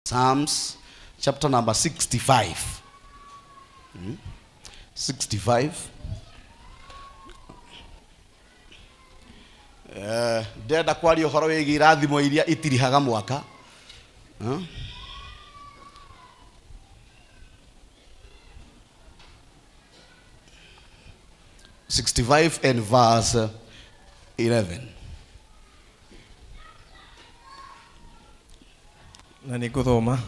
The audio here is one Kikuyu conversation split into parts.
Psalms chapter number 65. 65. Ndĩrenda kwaria ũhoro wĩgiĩ irathimo iria itirihaga mwaka. 65 and verse 11. Na nĩ ngũthoma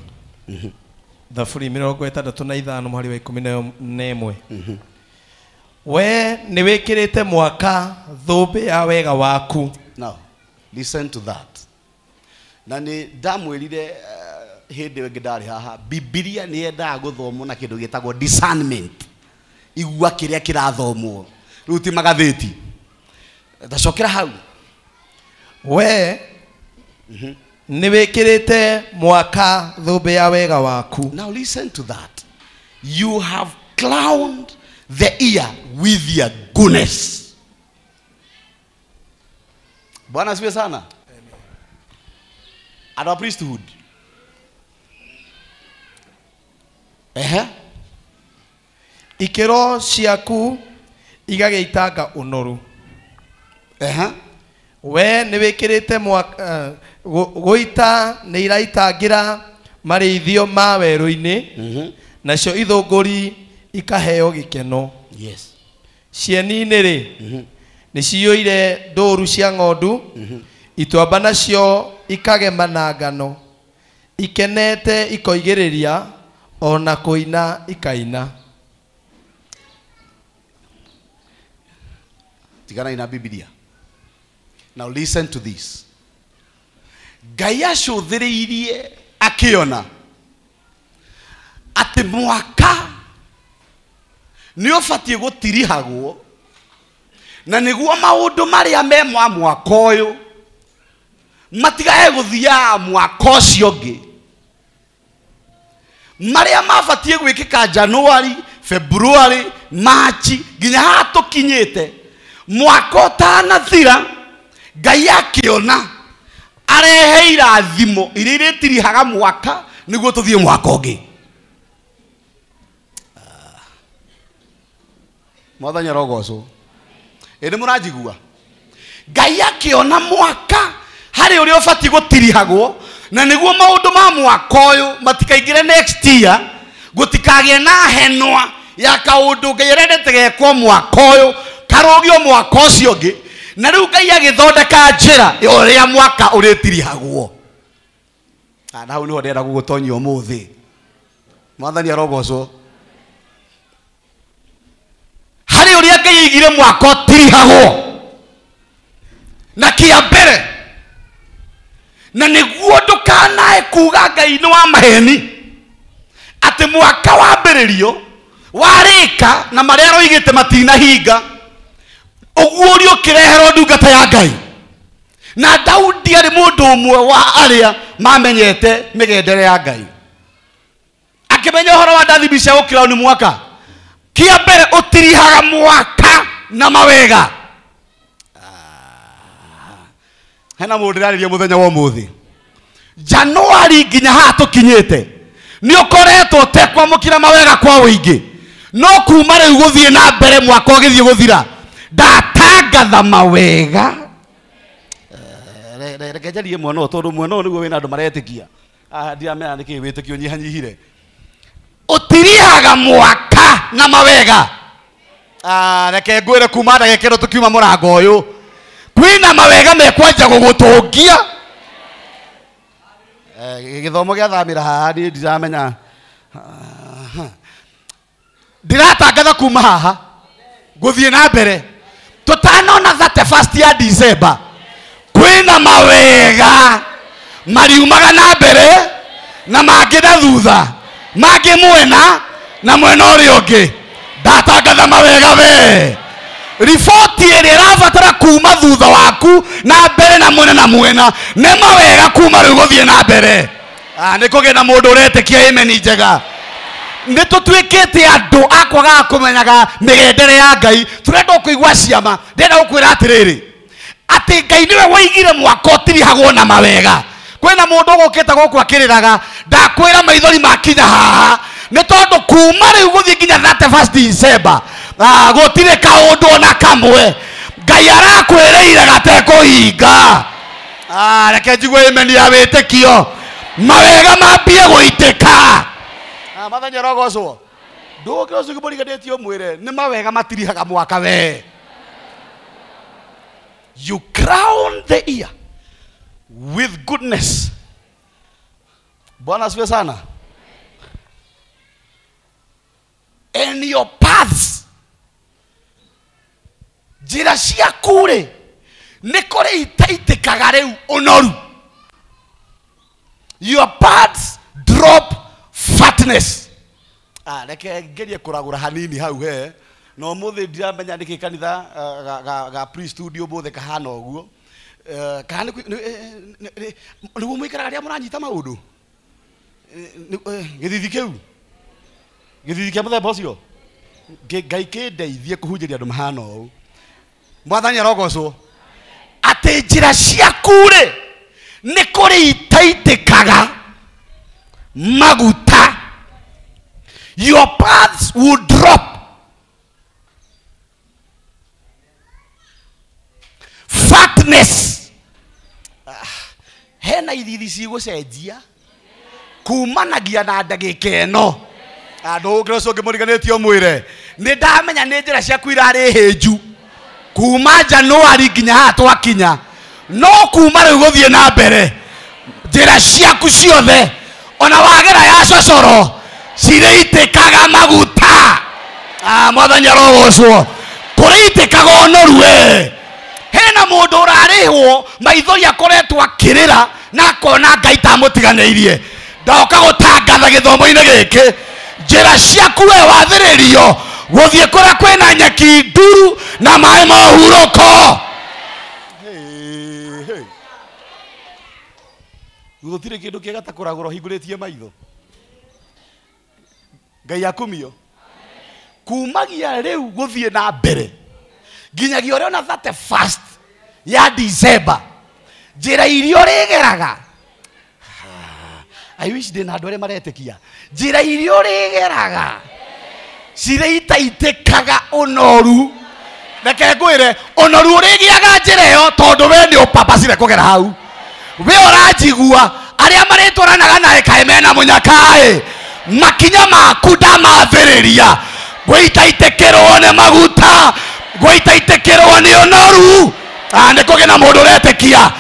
Thaburi 65 mũhari wa 11. We nĩ wĩkĩrĩte mwaka thũmbĩ ya wega waku. Now listen to that. Na nĩ ndamwĩrire hĩndĩ ĩyo ĩngĩ ndarĩ haha, Bibilia nĩ yendaga gũthomwo na kĩndũ gĩtagwo discernment. Igua kĩrĩa kĩrathomwo. Rĩu ti magathĩti. Ndacokera hau. We nĩ wĩkĩrĩte mwaka thũmbĩ ya wega waku. Now listen to that. You have crowned the year with your goodness. Bwana asifiwe sana. Amen. Our priesthood. Ehe. Ikĩro ciaku igagĩitanga ũnoru. Ehe. We nĩ wĩkĩrĩte mwaka gũita nĩ iraitangĩra marĩithio ma werũ-inĩ, nacio ithũngũri ikaheo gĩkeno. Yes. Cieni-inĩ rĩ, nĩ ciyũire ndũru cia ng'ondu, ituamba nacio ikagema na ngano, ikenete ikoigĩrĩria ona kũina ikaina. Tigana ina Biblia. Now listen to this. Ngai acũthĩrĩirie akĩona atĩ mwaka nĩ ũbatiĩ gũtirihagwo, na nĩguo maũndũ marĩa me mwa mwaka ũyũ matigae gũthiaga mwaka ũcio ũngĩ. Marĩa mabatiĩ gwĩkĩka January, February, March nginya haha tũkinyĩte mwaka ũtanathira, Ngai akĩona arehe irathimo iria irĩtirihaga mwaka nĩguo tũthiĩ mwaka ũngĩ. Mwathani arogocwo. Ĩ nĩ mũranjigua? Ngai akĩona mwaka harĩ ũrĩa ũbatiĩ gũtirihagwo, na nĩguo maũndũ ma mwaka ũyũ matikaingĩre next year, gũtikagĩe na henwa ya kaũndũ Ngai arendete gekwo mwaka ũyũ karũgio mwaka ũcio ũngĩ. Na rĩu Ngai agĩthondeka njĩra ya ũrĩa mwaka ũrĩtirihagwo. Na hau nĩho ndĩrenda gũgũtonyia ũmũthĩ. Mwathani arogocwo. Harĩ ũrĩa Ngai aigire mwaka ũtirihagwo na kĩa mbere, na nĩguo ndũkanae kuga Ngai nĩ wa maheni atĩ mwaka wambĩrĩrio warĩka na marĩa aroigĩte matinahinga, ũguo ũrĩa ũkĩreherwo ndungata ya Ngai. Na Daudi arĩ mũndũ ũmwe wa arĩa mamenyete mĩgendere ya Ngai, akĩmenya ũhoro wa ndathimi cia gũkĩra nĩ mwaka. Kĩa mbere ũtirihaga mwaka na mawega. Hena mũndũ ndĩrarĩria mũthenya wa ũmũthĩ. January nginya haha tũkinyĩte nĩ ũkoretwo ũtekwamũkĩra mawega kwa ũingĩ, no kuma rĩu gũthiĩ na mbere mwaka ũgĩthiĩ gũthira ndatangatha mawega. Reke njarie mwena ũyũ tondũ mwena ũyũ nĩguo wĩna andũ maretĩkia. Ndiramenya nĩkĩĩ wĩtĩkio ũnyihanyihire. Ũtirihaga mwaka na mawega. Reke ngwĩre kuma ndagĩka ĩno tũkiuma mũrango ũyũ kwĩna mawega mekwanja gũgũtũngia. Gĩthomo gĩathamĩra haha niĩ ndiramenya. Ndĩratangatha kuma haha gũthiĩ na mbere tũtanona 31st ya December kwĩna mawega mariumaga na mbere na mangĩ na thutha, mangĩ mwena na mwena ũrĩa ũngĩ. Ndatangatha mawega we. Riboti ĩrĩa ĩrabatara kuma thutha waku na mbere na mwena na mwena nĩ mawega kuma rĩu gũthiĩ na mbere. Nĩ kũgĩa na mũndũ ũretĩkia amen njega. Nĩ tũtuĩkĩte andũ a kwagaga kũmenyaga mĩgendere ya Ngai. Tũrenda kũigua ciama. Ndĩrenda gũkwĩra atĩrĩrĩ, atĩ Ngai nĩwe waigire mwaka ũtirihagwo na mawega. Kwĩna mũndũ ũgũkĩte gũkũ akĩrĩraga, ndakwĩra maithori makinya haha nĩ tondũ kuma rĩu gũthiĩ nginya 31st December gũtirĩ kaũndũ ona kamwe Ngai arakwĩrĩire gatekũhinga. Reke njigue imeni ya wĩtĩkio, mawega mambie gũitĩka. Mwathani arogocwo. Ndũgũkĩra ũcio ũngĩmũriganĩtie ũmwĩre nĩ mawega matirihaga mwaka we. You crown the year with goodness. Bwana asifiwe sana. And your paths, njĩra ciaku rĩ nĩ kũrĩ itaitĩkaga rĩu ũnoru. Your paths drop fatness. Reke ngerie kũragũra hanini hau he na ũmũthĩ ndiramenya nĩkĩ kanitha ga pre studio ũmũthĩ kahana ũguo. Kana nĩguo mũikaraga rĩrĩa mũranyita maũndũ gĩthithi kĩu, gĩthithi kĩa mũthemba ũcio. Ngai kĩndeithie kũhunjĩria andũ mahana ũũ. Mwathani arogocwo. Atĩ njĩra ciaku rĩ nĩ kũrĩ itaitĩkaga maguta. Your paths will drop fatness. Hena ithithi cigũcenjia kumanagia na ndagĩka ĩno. Ndũgũkĩra ũcio ũngĩmũriganĩtie ũmwĩre nĩ ndamenya nĩ njĩra ciaku irarĩ hĩnju kuma Januari nginya haha twakinya, no kuma rĩu gũthiĩ na mbere njĩra ciaku ciothe ona wagera ya cocoro cirĩitĩkaga maguta. Mwathani arogocwo. Kũrĩitĩkaga ũnoru we. Hena mũndũ ũrarĩhwo maithori akoretwo akĩrĩra na akona Ngai tamũtiganĩirie. Ndoka gũtangatha gĩthomo-inĩ gĩkĩ, njĩra ciaku we wathĩrĩrio gũthiĩ kũrĩa kwĩna nyeki nduru na maĩ ma ũhurũko. Gũtirĩ kĩndũ kĩega ta kũragũra ũhingũrĩtie maitho. Ngai akumio. Kumagia rĩu gũthiĩ na mbere nginyagia ũrĩa ona 31st ya December, njĩra iria ũrĩgeraga, I wish ndĩna andũ arĩa maretĩkia, njĩra iria ũrĩgeraga cirĩitaitĩkaga ũnoru. Reke ngwĩre, ũnoru ũrĩgĩaga njĩra ĩyo tondũ we nĩ ũpapacire kũgera hau. We ũranjigua, arĩa marĩtwaranaga nawe kaĩ mena mũnyaka-ĩ, makinya maku ndamathĩrĩria gũitaitĩkĩrwo nĩ maguta, gũitaitĩkĩrwo nĩ ũnoru. Nĩ kũgĩa na mũndũ ũretĩkia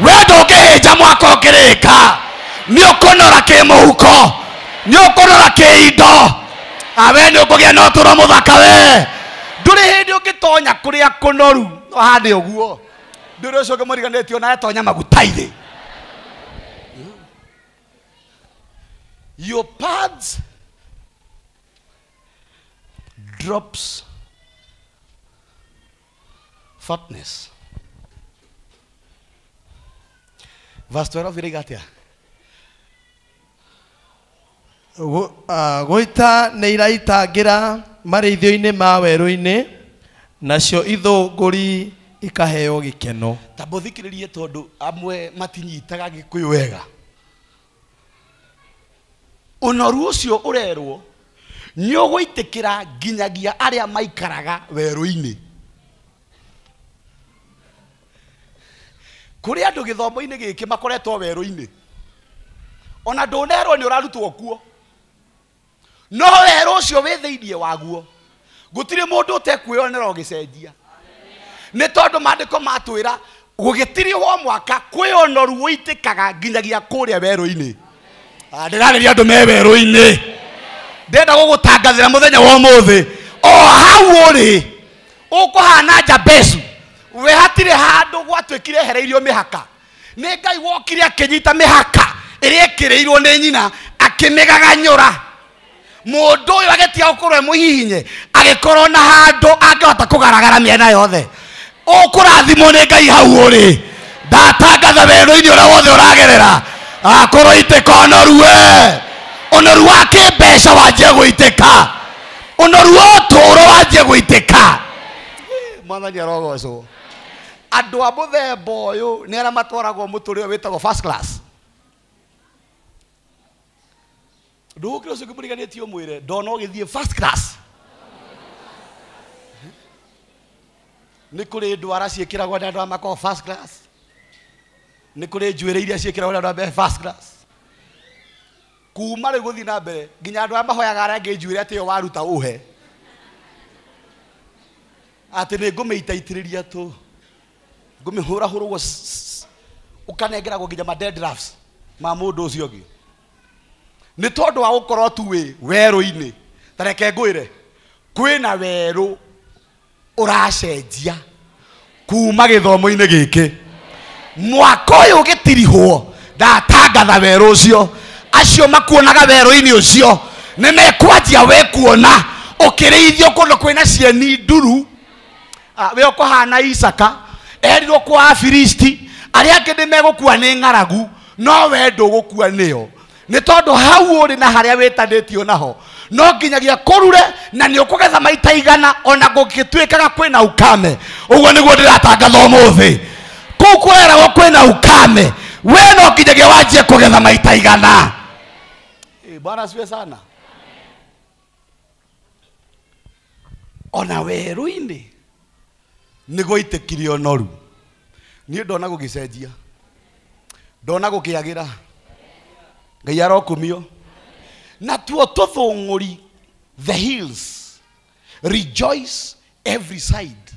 we ndũngĩhĩnja mwaka ũkĩrĩka, nĩ ũkũnora kĩmũhuko, nĩ ũkũnora kĩindo, we nĩ ũkũgĩa na ũtũũro mũthaka we. Ndũrĩ hĩndĩ ũngĩtonya kũrĩa kũnoru no hande ũguo. Ndũrĩ ũcio ũngĩmũriganĩtie ona etonya maguta-inĩ. Your paths drops fatness. Verse 12 ĩraiga atĩa? Gũita nĩ iraitangĩra marĩithio-inĩ ma werũ-inĩ, nacio ithũngũri ikaheo gĩkeno. Ta mũthikĩrĩrie tondũ amwe matinyitaga Gĩkũyũ wega. Ũnoru ũcio ũrerwo nĩ ũgũitĩkĩra nginyagia arĩa maikaraga werũ-inĩ. Kũrĩ andũ gĩthomo-inĩ gĩkĩ makoretwo werũ-inĩ, ona ndũnerwo nĩ ũrarutwo kuo, no werũ ũcio wĩ thĩinĩ waguo gũtirĩ mũndũ ũtekwĩyonera ũgĩcenjia. Nĩ tondũ maandĩko matwĩra gũgĩtirihwo mwaka kwĩ ũnoru ũitĩkaga nginyagia kũrĩa werũ-inĩ. Ndĩrarĩria andũ me werũ-inĩ. Ndĩrenda gũgũtangathĩra mũthenya wa ũmũthĩ, o hau ũrĩ ũkũhana Jabezu. We hatirĩ handũ gwatuĩkire ehereirio mĩhaka. Nĩ Ngai wokire akĩnyita mĩhaka ĩrĩa ĩkĩrĩirwo nĩ nyina akĩmĩgaganyũra. Mũndũ ũyũ agĩtiga gũkorwo e mũhihinye, agĩkorwo na handũ angĩhota kũgaragara mĩena yothe. Ũkũrathimwo nĩ Ngai hau ũrĩ. Ndatangatha werũ-inĩ ũrĩa wothe ũragerera, akorwo itĩka ũnoru we. Ũnoru wa kĩmbeca wanjie gũitĩka, ũnoru wa ũtũũro wanjie gũitĩka. Mwathani arogocwo. Andũ a mũthemba ũyũ nĩ arĩa matwaragwo mũtũrĩre wĩtagwo first class. Ndũgũkĩra ũcio ũngĩmũriganĩtie ũmwĩre ndona ũgĩthiĩ first class. Nĩ kũrĩ ndwara ciĩkĩragwo nĩ andũ arĩa makoragwo first class. Nĩ kũrĩ njuĩrĩ iria ciĩkĩragwo nĩ andũ arĩa me first class. Kuma rĩu gũthiĩ na mbere nginya andũ arĩa mahoyaga arĩa angĩ njuĩrĩ atĩ ĩyo waruta ũhe. Atĩ nĩ ngũmĩitaitĩrĩria tũ. Ngũmĩhũrahũra ũguo ũkanengeragwo nginya ma dead drafts ma mũndũ ũcio ũngĩ. Nĩ tondũ wa gũkorwo tu wĩ werũ-inĩ. Ta reke ngwĩre, kwĩna werũ ũracenjia kuma gĩthomo-inĩ gĩkĩ. Mwaka ũyũ ũgĩtirihwo ndatangatha werũ ũcio. Acio makuonaga werũ-inĩ ũcio nĩ mekwanjia we kuona ũkĩrĩithio kũndũ kwĩna cieni nduru. We ũkũhana Isaka erirwo kwa Afilisti arĩa angĩ nĩ megũkua nĩ ng'aragu no we ndũgũkua nĩyo. Nĩ tondũ hau ũrĩ na harĩa wĩtanĩtio naho no nginyagia kũrure na nĩ ũkũgetha maita igana ona gũgĩtuĩkaga kwĩna ukame. Ũguo nĩguo ndĩratangatha ũmũthĩ. Kũu kũreragwo kwĩna ukame, we no nginyagia wanjie kũgetha maita igana. Bwana asifiwe sana. Ona werũ-inĩ nĩ gwaitĩkire ũnoru. Niĩ ndona gũgĩcenjia, ndona gũkĩagĩra. Ngai arokumio. Na tuo tũthũng'ũri, the hills rejoice every side.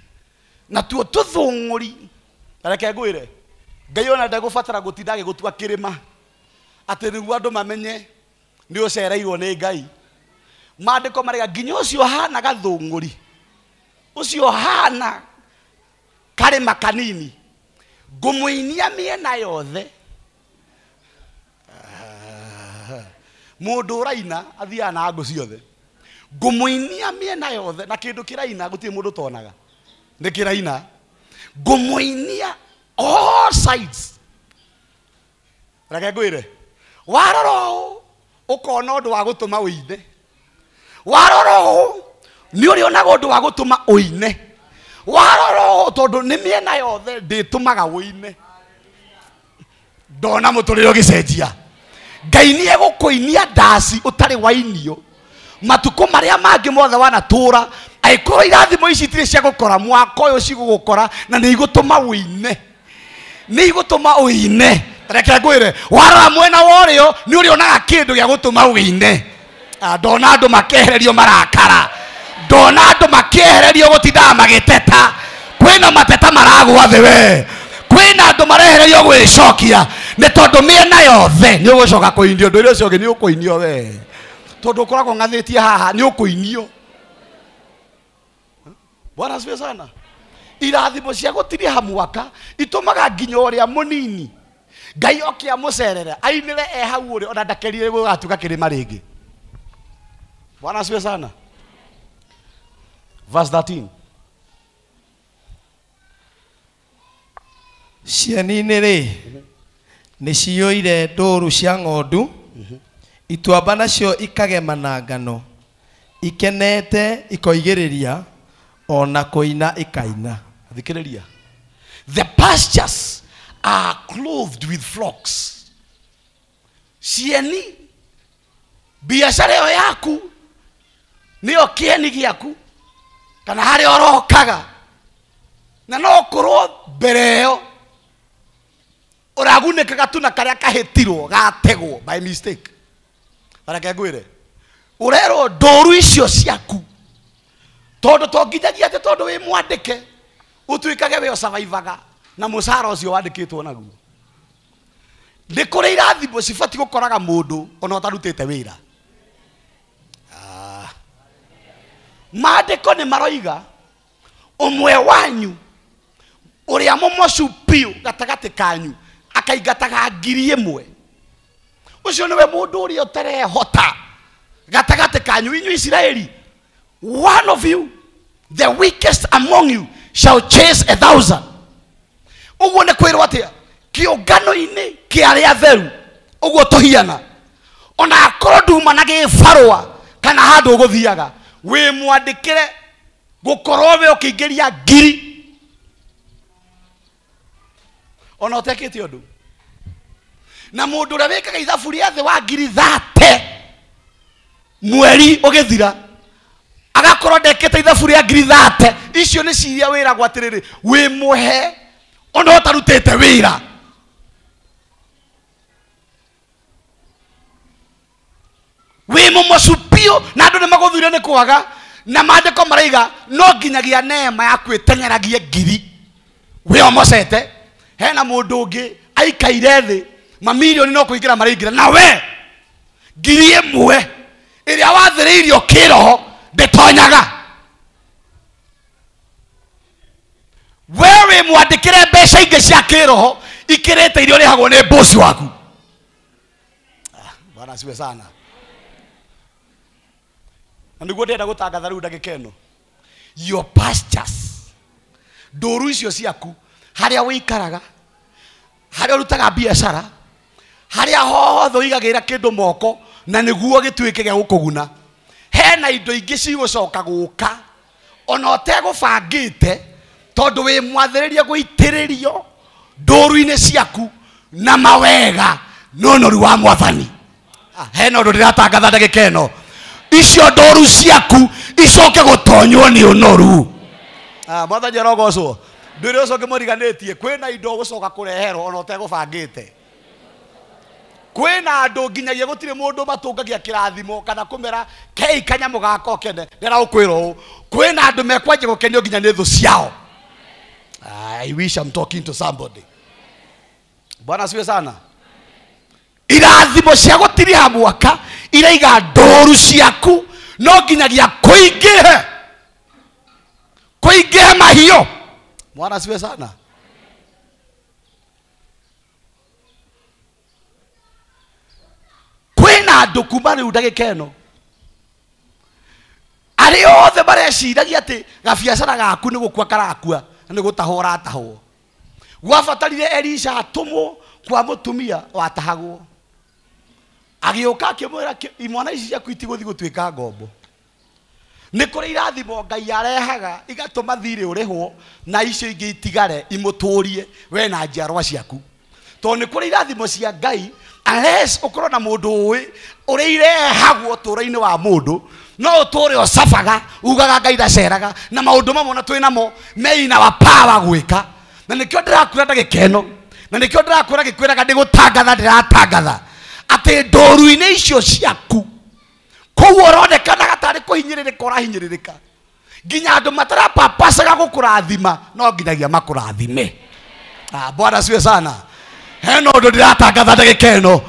Na tuo tũthũng'ũri, reke ngwĩre, Ngai ona ndegũbatara gũtinda agĩgũtua kĩrĩma atĩ nĩguo andũ mamenye nĩ ũcereirwo nĩ Ngai. Maandĩko marega nginya ũcio hana gathũng'ũri, ũcio hana karĩma kanini, ngũmũinia mĩena yothe. Mũndũ ũraina athiaga na ngũ ciothe. Ngũmũinia mĩena yothe na kĩndũ kĩraina gũtirĩ mũndũ ũtonaga. Nĩ kĩraina. Ngũmũinia all sides. Reke ngwĩre, warora ũũ ũkona ũndũ wa gũtũma ũine. Warora ũũ nĩ ũrĩonaga ũndũ wa gũtũma ũine. Warora ũũ tondũ nĩ mĩena yothe ndĩtũmaga ũine. Ndona mũtũrĩre ũgĩcenjia. Ngai nĩ egũkũinia ndaci ũtarĩ wainio. Matukũ marĩa mangĩ mothe wanatũra, angĩkorwo irathimo ici itirĩ cia gũkora, mwaka ũyũ cigũgũkora na nĩ igũtũma ũine. Nĩ igũtũma ũine. Reke ngwĩre, warora mwena wa ũrĩo nĩ ũrĩonaga kĩndũ gĩa gũtũma ũine. Ndona andũ makĩehererio marakara, ndona andũ makĩehererio gũtindaga magĩteta. Kwĩna mateta maragwa thĩ we. Kwĩna andũ marehererio gwĩcokia nĩ tondũ mĩena yothe nĩ ũgũcoka kũinio. Ũndũ ũrĩa ũcio ũngĩ nĩ ũkũinio we, tondũ ũkoragwo ng'athĩtie haha nĩ ũkũinio. Bwana asifiwe sana. Irathimo cia gũtiriha mwaka itũmaga nginya ũrĩa mũnini Ngai oke amũcerere ainĩre e hau ũrĩ ona ndakerire gũgatuĩka kĩrĩma rĩngĩ. Bwana asifiwe sana. Verse 13. Cieni-inĩ rĩ nĩ ciyũire ndũũru cia ng'ondu, ituamba nacio ikagema na ngano, ikenete ikoigĩrĩria ona kũina ikaina. Thikĩrĩria. The pastures are clothed with flocks. Cieni, biacara ĩyo yaku nĩyo kĩeni gĩaku kana harĩa ũrokaga, na no ũkorwo mbere ĩyo ũragunĩkaga tu na karĩa kahĩtirwo gategwo by mistake. Reke ngwĩre, ũrerwo ndũũru icio ciaku tondũ to nginyagia atĩ tondũ wĩ mwandĩke ũtuĩkage we ũcavaivaga na mũcara ũcio wandĩkĩtwo naguo. Nĩ kũrĩ irathimo cibatiĩ gũkoraga mũndũ ona ũtarutĩte wĩra. Maandĩko nĩ maroiga ũmwe wanyu ũrĩa mũmocu biũ gatagatĩ kanyu akaingataga 1,000. Ũcio nĩwe mũndũ ũrĩa ũtarehota gatagatĩ kanyu inyuĩ Isiraeli. One of you, the weakest among you, shall chase 1,000. Ũguo nĩ kwĩrwo atĩa? Kĩũngano-inĩ kĩa arĩa atheru ũguo tũhiana, ona akorwo nduma na gĩbarũa kana handũ ũgũthiaga wĩ mwandĩkĩre gũkorwo we ũkĩingĩria 1,000 ona ũtekĩte ũndũ. Na mũndũ ũrĩa wĩkaga ithabu rĩa thĩ wa 30,000 Mweri ũgĩthira agakorwo ndekĩte ithabu rĩa ngiri 30 icio nĩ ciria wĩragwo atĩrĩrĩ wĩ mũhe ona ũtarutĩte wĩra. Wĩ mũmocu biũ na andũ nĩ magũthuire nĩ kwaga na maandĩko maraiga no nginyagia neema yaku ĩteng'eragie ngiri wĩomocete. Hena mũndũ ũngĩ aikaire thĩ mamirioni no kũingĩra maraingĩra na we ngiri ĩmwe ĩrĩa wathĩrĩirio kĩroho ndĩtonyaga. We wĩ mwandĩkĩre mbeca ingĩ cia kĩroho ikĩrĩte iria ũrĩhagwo nĩ bosi waku. Bwana asifiwe sana. Na nĩguo ndĩrenda gũtangatha rĩu ndagĩka ĩno, your pastures, ndũru icio ciaku, harĩa wĩikaraga, harĩa ũrutaga biacara, harĩa hothe ũigagĩra kĩndũ moko na nĩguo gĩtuĩke gĩa gũkũguna, hena indo ingĩ cigũcoka gũka ona ũtegũbangĩte tondũ wĩ mwathĩrĩria gũitĩrĩrio ndũru-inĩ ciaku na mawega n'ũnoru wa mwathani. Hena ũndũ ndĩratangatha ndagĩka ĩno, icio ndũru ciaku icoke gũtonywo nĩ ũnoru. Mwathani arogocwo. Ndwĩre ũcio ũngĩmũriganĩtie kwĩna indo ũgũcoka kũreherwo ona ũtegũbangĩte. Kwĩna andũ nginyagia gũtirĩ mũndũ matũngagia kĩrathimo kana kũmera kei kanyamũ gaka ũkene. Ndĩra gũkwĩra ũũ, kwĩna andũ mekwanjia gũkenio nginya nĩ thũ ciao. I wish I'm talking to somebody. Bwana asifiwe sana. Irathimo cia gũtiriha mwaka iraiga ndũru ciaku no nginyagia kũingĩhe kũingĩhe mahiũ. Bwana asifiwe sana. Kwĩna andũ kuma rĩu ndagĩka ĩno arĩa othe mareciragia atĩ gabiacara gaku nĩ gũkua karakua na nĩ gũtahwo ũratahwo. Gwabatarire Elisha atũmwo kwa mũtumia watahagwo, agĩũka akĩmwĩra imwana ici ciaku itigũthiĩ gũtuĩka ngombo. Nĩ kũrĩ irathimo Ngai arehaga igatũma thirĩ ũrĩhwo na icio ingĩ itigare imũtũrie we na njiarwa ciaku. Tondũ nĩ kũrĩ irathimo cia Ngai unless ũkorwo na mũndũ ũĩ ũrĩa irehagwo ũtũũro-inĩ wa mũndũ, no ũtũũre ũcabaga ugaga Ngai ndaceraga na maũndũ mamwe na twĩ namo meina wa power gwĩka. Na nĩkĩo ndĩrakwĩra ndagĩka ĩno, na nĩkĩo ndĩrakwĩra gĩkwĩraga ndĩgũtangatha ndĩratangatha atĩ ndũru-inĩ icio ciaku kũu ũronekanaga tarĩ kũhinyĩrĩrĩka ũrahinyĩrĩrĩka nginya andũ matarapapacaga gũkũrathima no nginyagia makũrathime. Bwana asifiwe sana. Hena ũndũ ndĩratangatha ndagĩka ĩno,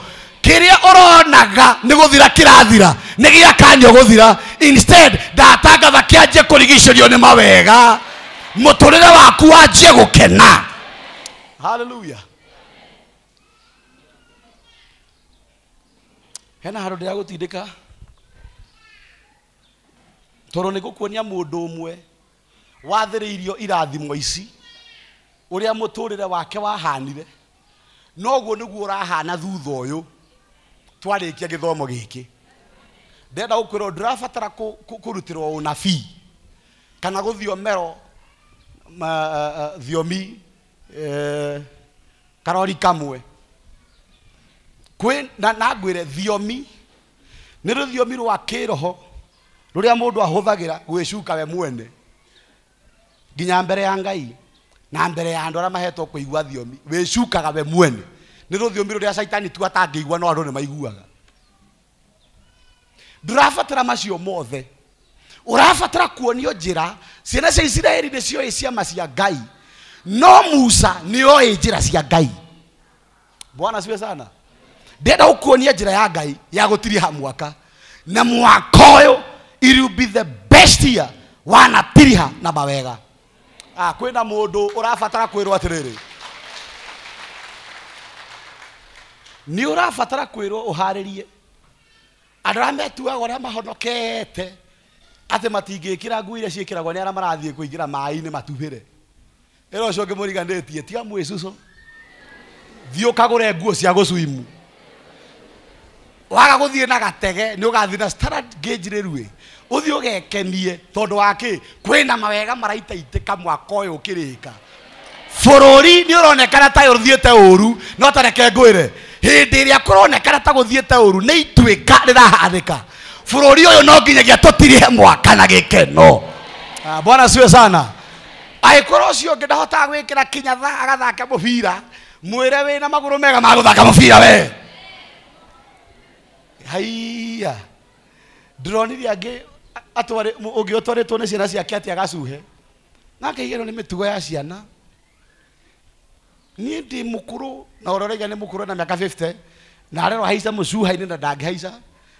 kĩrĩa ũronaga nĩ gũthira kĩrathira nĩ gĩakanio gũthira, instead ndatangatha kĩanjie kũrigicĩrio nĩ mawega, mũtũrĩre waku wanjie gũkena. Hallelujah. Hena handũ ndĩragũtindĩka tondũ nĩ ngũkuonia mũndũ ũmwe wathĩrĩirio irathimo ici ũrĩa mũtũrĩre wake wahanire noguo nĩguo ũrahana thutha ũyũ twarĩkia gĩthomo gĩkĩ. Ndĩrenda gũkwĩra ndũrabatara kũrutĩrwo ũnabii kana gũthiomero thiomi karori kamwe. Kwĩ na ngwĩre thiomi nĩ rũthiomi rwa kĩroho rũrĩa mũndũ ahũthagĩra gwĩcuka we mwene nginya mbere ya Ngai na mbere ya andũ arĩa mahetwo kũigua thiomi. Wĩcukaga we mwene, nĩ rũthiomi rũrĩa caitani tu atangĩigua no andũ nĩ maiguaga. Ndũrabatara macio mothe, ũrabatara kuonio njĩra. Ciana cia Isiraeli nĩ cioĩ ciama cia Ngai, no Musa nĩ oĩ njĩra cia Ngai. Bwana asifiwe sana. Ndĩrenda gũkuonia njĩra ya Ngai ya gũtiriha mwaka, na mwaka ũyũ it will be the best year wanatiriha na mawega. Kwĩna mũndũ ũrabatara kwĩrwo atĩrĩrĩ, nĩ ũrabatara kwĩrwo ũharĩrie andũ arĩa metuaga ũrĩa mahonokete atĩ matingĩkĩra nguo iria ciĩkĩragwo nĩ arĩa marathiĩ kũingĩra maĩ-inĩ matubĩre. Ĩra ũcio ũngĩmũriganĩtie tiga mwĩcuco, thiĩ ũkagũre nguo cia gũcuimu. Waga gũthiĩ na gatege nĩ ũgathiĩ na standard gauge rĩrue, ũthiĩ ũgekenie tondũ wa kĩ kwĩna mawega maraitaitĩka mwaka ũyũ ũkĩrĩka. Bũrũri nĩ ũronekana ta ũthiĩte ũru, no ta reke ngwĩre hĩndĩ ĩrĩa kũronekana ta gũthiĩte ũru nĩ ituĩka rĩrahanĩka. Bũrũri ũyũ no nginyagia tũtirihe mwaka na gĩkeno. Bwana asifiwe sana. Angĩkorwo ũcio ũngĩ ndahotaga gwĩkĩra kinyatha agathake mũbira, mwĩre wĩna magũrũ mega ma gũthaka mũbira we. Haiya. Ndĩronire angĩ atware ũngĩ ũtwarĩtwo nĩ ciana ciake atĩ agacuhe. Na akĩigĩrwo nĩ mĩtugo ya ciana. Niĩ ndĩ mũkũrũ na ũrĩa ũraiga nĩ mũkũrũ na mĩaka 50 na arerwo haica mũcuha-inĩ na ndangĩhaica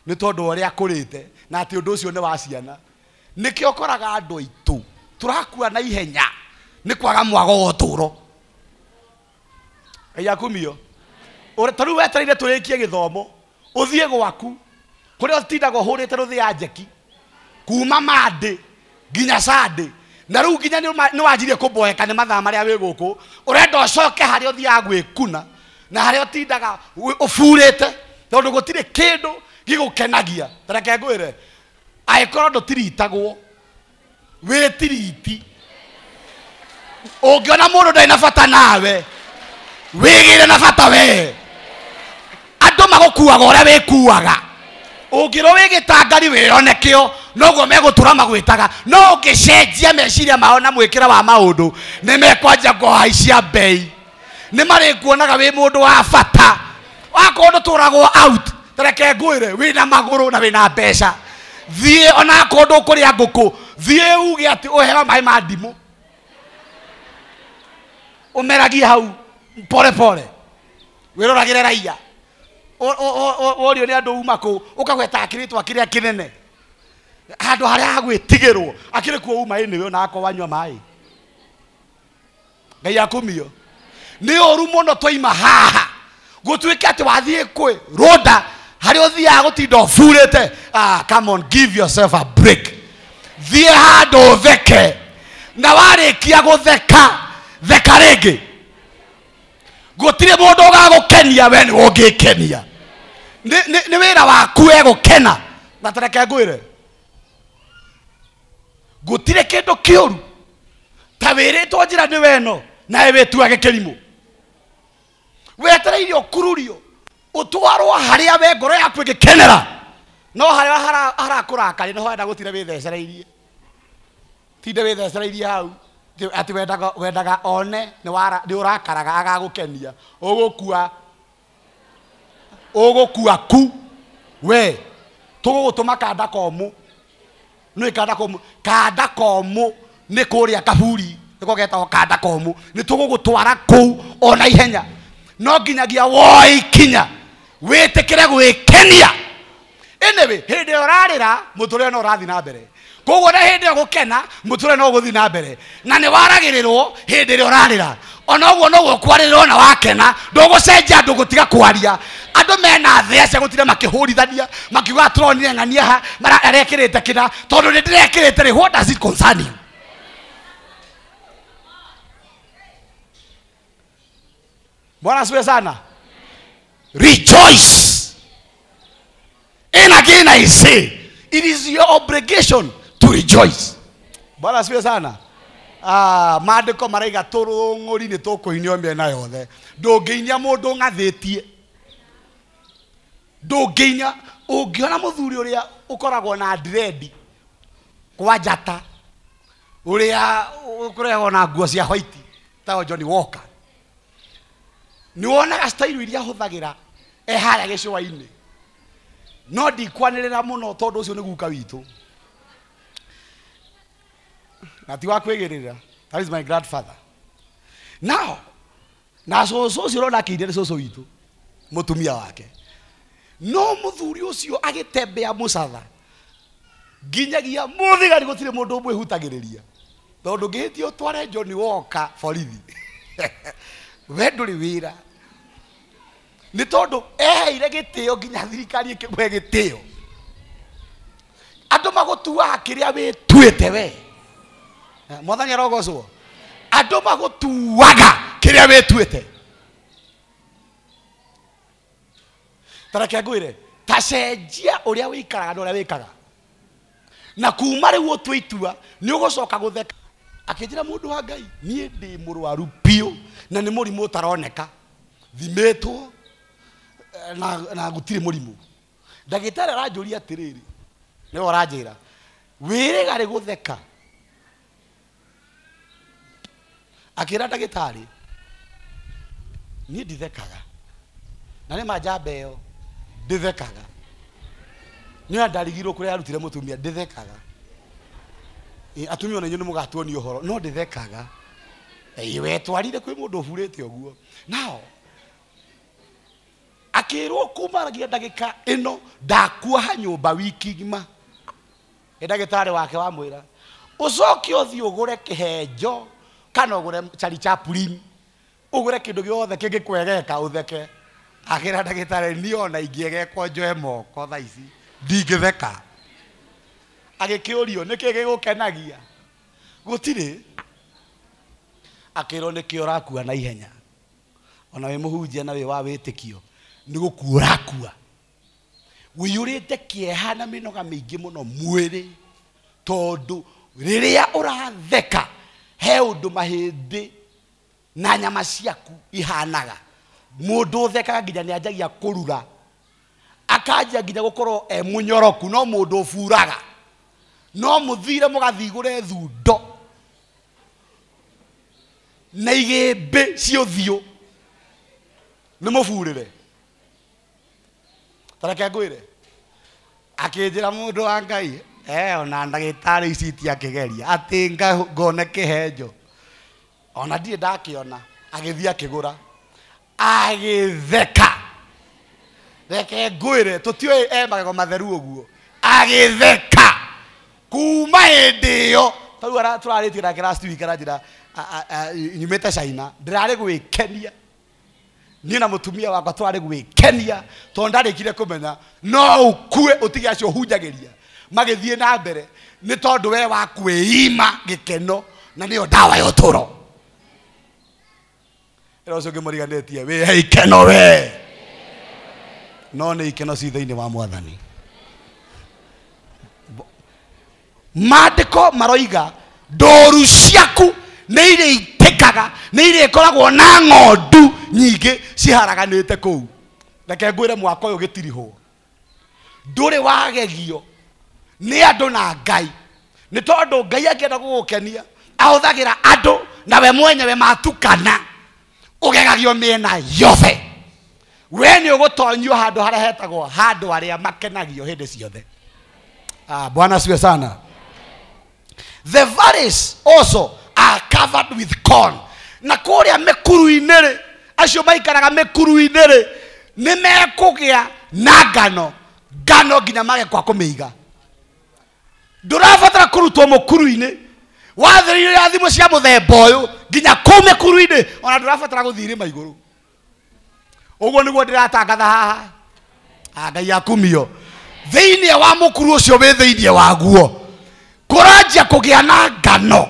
nĩ tondũ wa ũrĩa akũrĩte na atĩ ũndũ ũcio nĩ wa ciana. Nĩkĩo ũkoraga andũ aitũ tũrakua na ihenya nĩ kwaga mwago wa ũtũũro. Ngai akumio. Ta rĩu wetereire tũrĩkie gĩthomo ũthiĩ gwaku kũrĩa ũtindaga ũhũrĩte rũthĩ ya njeki kuma Monday nginya Sunday, na rĩu nginya nĩ wanjirie kũmboeka nĩ mathaa marĩa wĩ gũkũ, ũrenda ũcoke harĩa ũthiaga gwĩkuna na harĩa ũtindaga ũburĩte tondũ gũtirĩ kĩndũ gĩgũkenagia. Ta reke ngwĩre, angĩkorwo ndũtiritagwo wĩtiriti, ũngĩona mũndũ ndarĩ na bata nawe wĩgĩre na bata we. Andũ magũkuaga ũrĩa wĩkuaga. Ũngĩrwo wĩ gĩtangari wĩrone kĩo noguo megũtũra magwĩtaga, no ũngĩcenjia meciria mao na mwĩkĩre wa maũndũ nĩ mekwanjia kũhaicia mbei, nĩ marĩkuonaga wĩ mũndũ wa bata. Wakorwo ndũtũragwo out, ta reke ngwĩre, wĩna magũrũ na wĩna mbeca, thiĩ onakorwo ndũkũrĩa ngũkũ, thiĩ uge atĩ ũheo maĩ ma ndimũ ũmeragie hau pole pole, wĩroragĩre raia. Worio nĩ andũ uma kũ, ũkagweta kĩrĩtwa kĩrĩa kĩnene handũ harĩa hagwĩtigĩrwo akĩrĩ kuo uma anyway, ona akorwo wanyua maĩ. Ngai akumio. Nĩ ũru mũno twaima haha gũtuĩke atĩ wathiĩ kwĩ rũnda harĩa ũthiaga gũtinda ũburĩte. Come on, give yourself a break. Thiĩ handũ ũtheke, na warĩkia gũtheka theka rĩngĩ. Gũtirĩ mũndũ ũgagũkenia, we nĩwe ũngĩkenia. Nĩ wĩra waku we gũkena. Na ta reke ngwĩre, gũtirĩ kĩndũ kĩũru ta wĩrĩtwo njĩra nĩ weno nawe wĩtuage kĩrimũ. Wetereire ũkururio ũtwarwo harĩa we ngoro yaku ĩngĩkenera, no harĩa harakũrakaria nĩho wenda gũtinda wĩthecereirie. Tinde wĩthecereirie hau atĩ wendaga one nĩ ũrakaraga agagũkenia. Ũgũkua ku we tũgũgũtũma kanda komũ. Nĩ kanda komũ, kanda komũ nĩ kũrĩa kaburi nĩko getagwo kanda komũ. Nĩ tũgũgũtwara kũu ona ihenya, no nginyagia woe ikinya wĩtĩkĩre gwĩkenia. Anyway, hĩndĩ ĩrĩa ũrarĩra mũtũrĩre no ũrathiĩ na mbere, koguo na hĩndĩ ĩyo gũkena mũtũrĩre no ũgũthiĩ na mbere, na nĩ waragĩrĩrwo hĩndĩ ĩrĩa ũrarĩra. Ona ũguo noguo kwarĩrĩrwo na wakena, ndũgũcenjia ndũgũtiga kwaria. Andũ mena thĩa cia gũtinda makĩhũrithania makiuga tũronire ng'ania ha arekĩrĩte kĩna, tondũ nĩ ndĩrekĩrĩte rĩ, what does it concern you? Bwana asifiwe sana. Rejoice. And again I say, it is your obligation to rejoice. Bwana asifiwe sana. Maandĩko maraiga tũrũng'ũri nĩ tũkũinio mĩena yothe. Ndũngĩinia mũndũ ng'athĩtie, ndũngĩinia. Ũngĩona mũthuri ũrĩa ũkoragwo na dread kwa njata, ũrĩa ũkoragwo na nguo cia white ta Johnny Walker, nĩ wonaga style iria ahũthagĩra e harĩa gĩcũa-inĩ. No ndikwanĩrĩra mũno tondũ ũcio nĩ guka witũ na ti wa kwĩgĩrĩra. That is my grandfather. Now, na cũcũ ũcio ũrona akĩiria nĩ cũcũ witũ mũtumia wake. No mũthuri ũcio agĩtembea mũcatha nginyagia mũthigari gũtirĩ mũndũ ũmwĩhutagĩrĩria, tondũ ngĩhĩtia ũtware Johnny Walker borithi we ndũrĩ wĩra, nĩ tondũ eheire gĩtĩo nginya thirikari ĩkĩmũhe gĩtĩo. Andũ magũtuaga kĩrĩa wĩtuĩte we. Mwathani arogocwo. Andũ magũtuaga kĩrĩa wĩtuĩte. Ta reke ngwĩre, ta cenjia ũrĩa wĩikaraga na ũrĩa wĩkaga, na kuma rĩu ũtue itua nĩ ũgũcoka gũtheka. Akĩnjĩra, mũndũ wa Ngai, niĩ ndĩ mũrwaru biũ na nĩ mũrimũ ũtaroneka, thimĩtwo na gũtirĩ mũrimũ. Ndagĩtarĩ aranjũria atĩrĩrĩ, Nĩwe ũranjĩra wĩrĩga rĩ gũtheka. Akĩra ndagĩtarĩ niĩ ndithekaga na nĩ ma njamba ĩyo ndithekaga. Nĩ ndarigirwo kũrĩa arutire mũtumia ndithekaga. Atumia ona inyuĩ nĩ mũgatuonia ũhoro no ndithekaga. Wetwarire kwĩ mũndũ ũburĩte ũguo. Nao akĩrwo kumaragia ndagĩka ĩno ndakuoha nyũmba wiki ng'ima. Nĩ ndagĩtarĩ wake wamwĩra ũcoke ũthiĩ ũgũre kĩhenjo kana ũgũre Charlie Chaplin ũgũre kĩndũ gĩothe kĩngĩkwegeka ũtheke. Akĩra ndagĩtarĩ niĩ ona ingĩegekwo njoe moko thaa ici ndingĩtheka. Agĩkĩũrio nĩkĩ gĩgũkenagia? Gũtirĩ. Akĩrwo nĩkĩ ũrakua na ihenya ona wĩ mũhunjia na wĩ wa wĩtĩkio nĩ gũkua ũrakua. Ũiyũrĩte kĩeha na mĩnoga mĩingĩ mũno mwĩrĩ tondũ rĩrĩa ũratheka he ũndũ mahĩndĩ na nyama ciaku ihanaga. Mũndũ ũthekaga nginya nĩ anjagia kũrura akanjia nginya gũkorwo e mũnyoroku no mũndũ ũburaga no mũthire mũgathigũre thundo na igĩmbĩ cia ũthiũ nĩ mũburĩre. Ta reke ngwĩre akĩnjĩra mũndũ wa Ngai ona ndagĩtarĩ ici itiakĩgeria atĩ ngone kĩhenjo ona ndirĩ ndakĩona. Agĩthiĩ akĩgũra agĩtheka. Reke ngwĩre tũtiũĩ e magego matheru ũguo. Agĩtheka kuma hĩndĩ ĩyo tarĩu tũrarĩtie nake last week aranjĩra nyumĩte China ndĩrarĩ gwĩkenia niĩ na mũtumia wakwa tũrarĩ gwĩkenia tondũ ndarĩkire kũmenya no ũkue ũtige acio ũhunjagĩria magĩthiĩ na mbere nĩ tondũ we wa kwĩima gĩkeno na nĩyo ndawa ya ũtũro. Ĩra ũcio ũngĩ mũriganĩtie wĩhe ikeno we no nĩ ikeno ci thĩinĩ wa Mwathani. Maandĩko maroiga ndũru ciaku nĩ irĩitĩkaga nĩ irĩkoragwo na ng'ondu nyingĩ ciharaganĩte kũu. Reke ngwĩre mwaka ũyũ gĩtirihwo ndũrĩ wagegio nĩ andũ na Ngai nĩ tondũ Ngai angĩenda gũgũkenia ahũthagĩra andũ na we mwenyewe matukana ũgegagio mĩena yothe. We nĩ ũgũtonyio handũ harĩa hetagwo handũ arĩa makenagio hĩndĩ ciothe. Bwana asifiwe sana. The valleys also are covered with corn. Na kũrĩa mĩkuru-inĩ rĩ acio maikaraga mĩkuru-inĩ rĩ nĩ mekũgĩa na ngano ngano nginya mage kwa kũmĩiga. Ndũrabatara kũrutwo mũkuru-inĩ wathĩrĩirio irathimo cia mũthemba ũyũ nginya kũu mĩkuru-inĩ ona ndũrabatara gũthiĩ irĩma igũrũ. Ũguo nĩguo ndĩratangatha haha. Ngai akumio. Thĩinĩ wa mũkuru ũcio wĩ thĩinĩ waguo kũranjia kũgĩa na ngano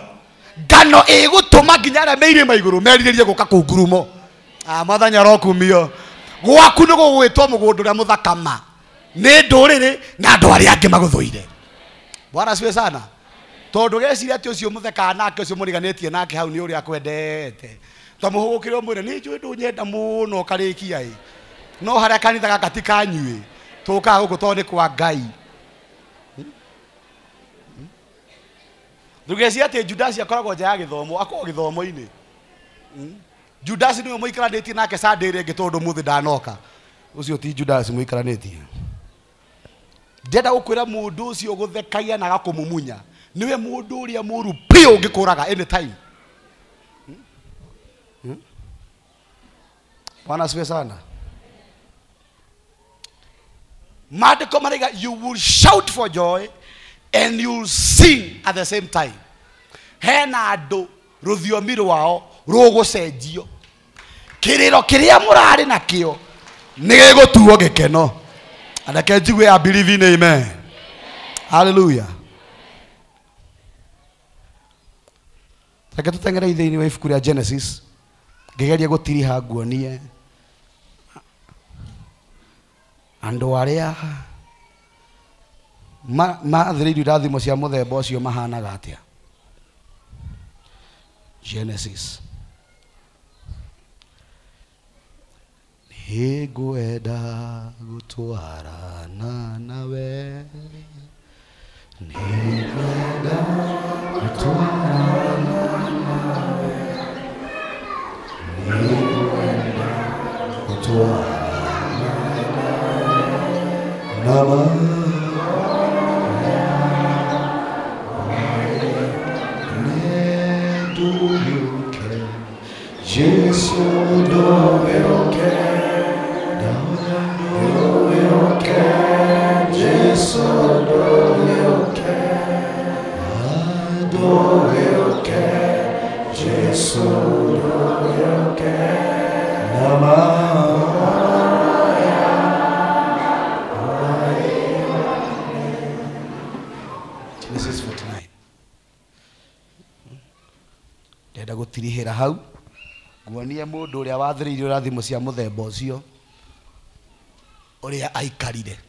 ngano ĩgũtũma nginya arĩa me irĩma igũrũ merirĩrie gũka kũu ngurumo. Mwathani arokumio. Gwaku nĩ gũgwĩtwo mũgũnda ũrĩa mũthaka ma nĩ ndũrĩrĩ na andũ arĩa angĩ magũthũire. Bwana asifiwe sana. Tondũ geciria atĩ ũcio mũthekaga nake ũcio mũriganĩtie nake hau nĩ ũrĩa akwendete. Ta mũhũgũkĩre ũmwĩre nĩ njũĩ ndũnyenda mũno ũkarĩkia ĩ no harĩa kanitha gaka ti kanyuĩ tũkaga gũkũ tondũ nĩ kwa Ngai. Ndũgeciria atĩ Judasi akoragwo nja ya gĩthomo akoragwo gĩthomo-inĩ. Judasi nĩwe mũikaranĩtie nake Sunday ĩrĩa ĩngĩ tondũ mũthĩ ndanoka. Ũcio ti Judasi mũikaranĩtie. Ndĩrenda gũkwĩra mũndũ ũcio ũgũthekagia na agakũmumunya nĩwe mũndũ ũrĩa mũru biũ ũngĩkũraga anytime. Bwana asifiwe sana. Maandĩko maraiga you will shout for joy and you will sing at the same time. Hena andũ rũthiomi rwao rũgũcenjio. Kĩrĩro kĩrĩa mũrarĩ nakĩo nĩ gĩgũtuo gĩkeno. Reke njigue I believe in amen. Hallelujah. Reke tũteng'ere thĩinĩ wa ibuku rĩa Genesis ngĩgeria gũtiriha nguonie andũ arĩa mathĩrĩirio irathimo cia mũthemba ũcio mahanaga atĩa. Genesis. Nĩngwenda gũtwarana nawe Jesu ndũgĩũke, ndũgĩũke, Jesu ndũgĩũke, ndũgĩũke, Jesu ndũgĩũke, nama Genesis 49. Ndenda gũtirihĩra hau nguonie mũndũ ũrĩa wathĩrĩirio irathimo cia mũthemba ũcio ũrĩa aikarire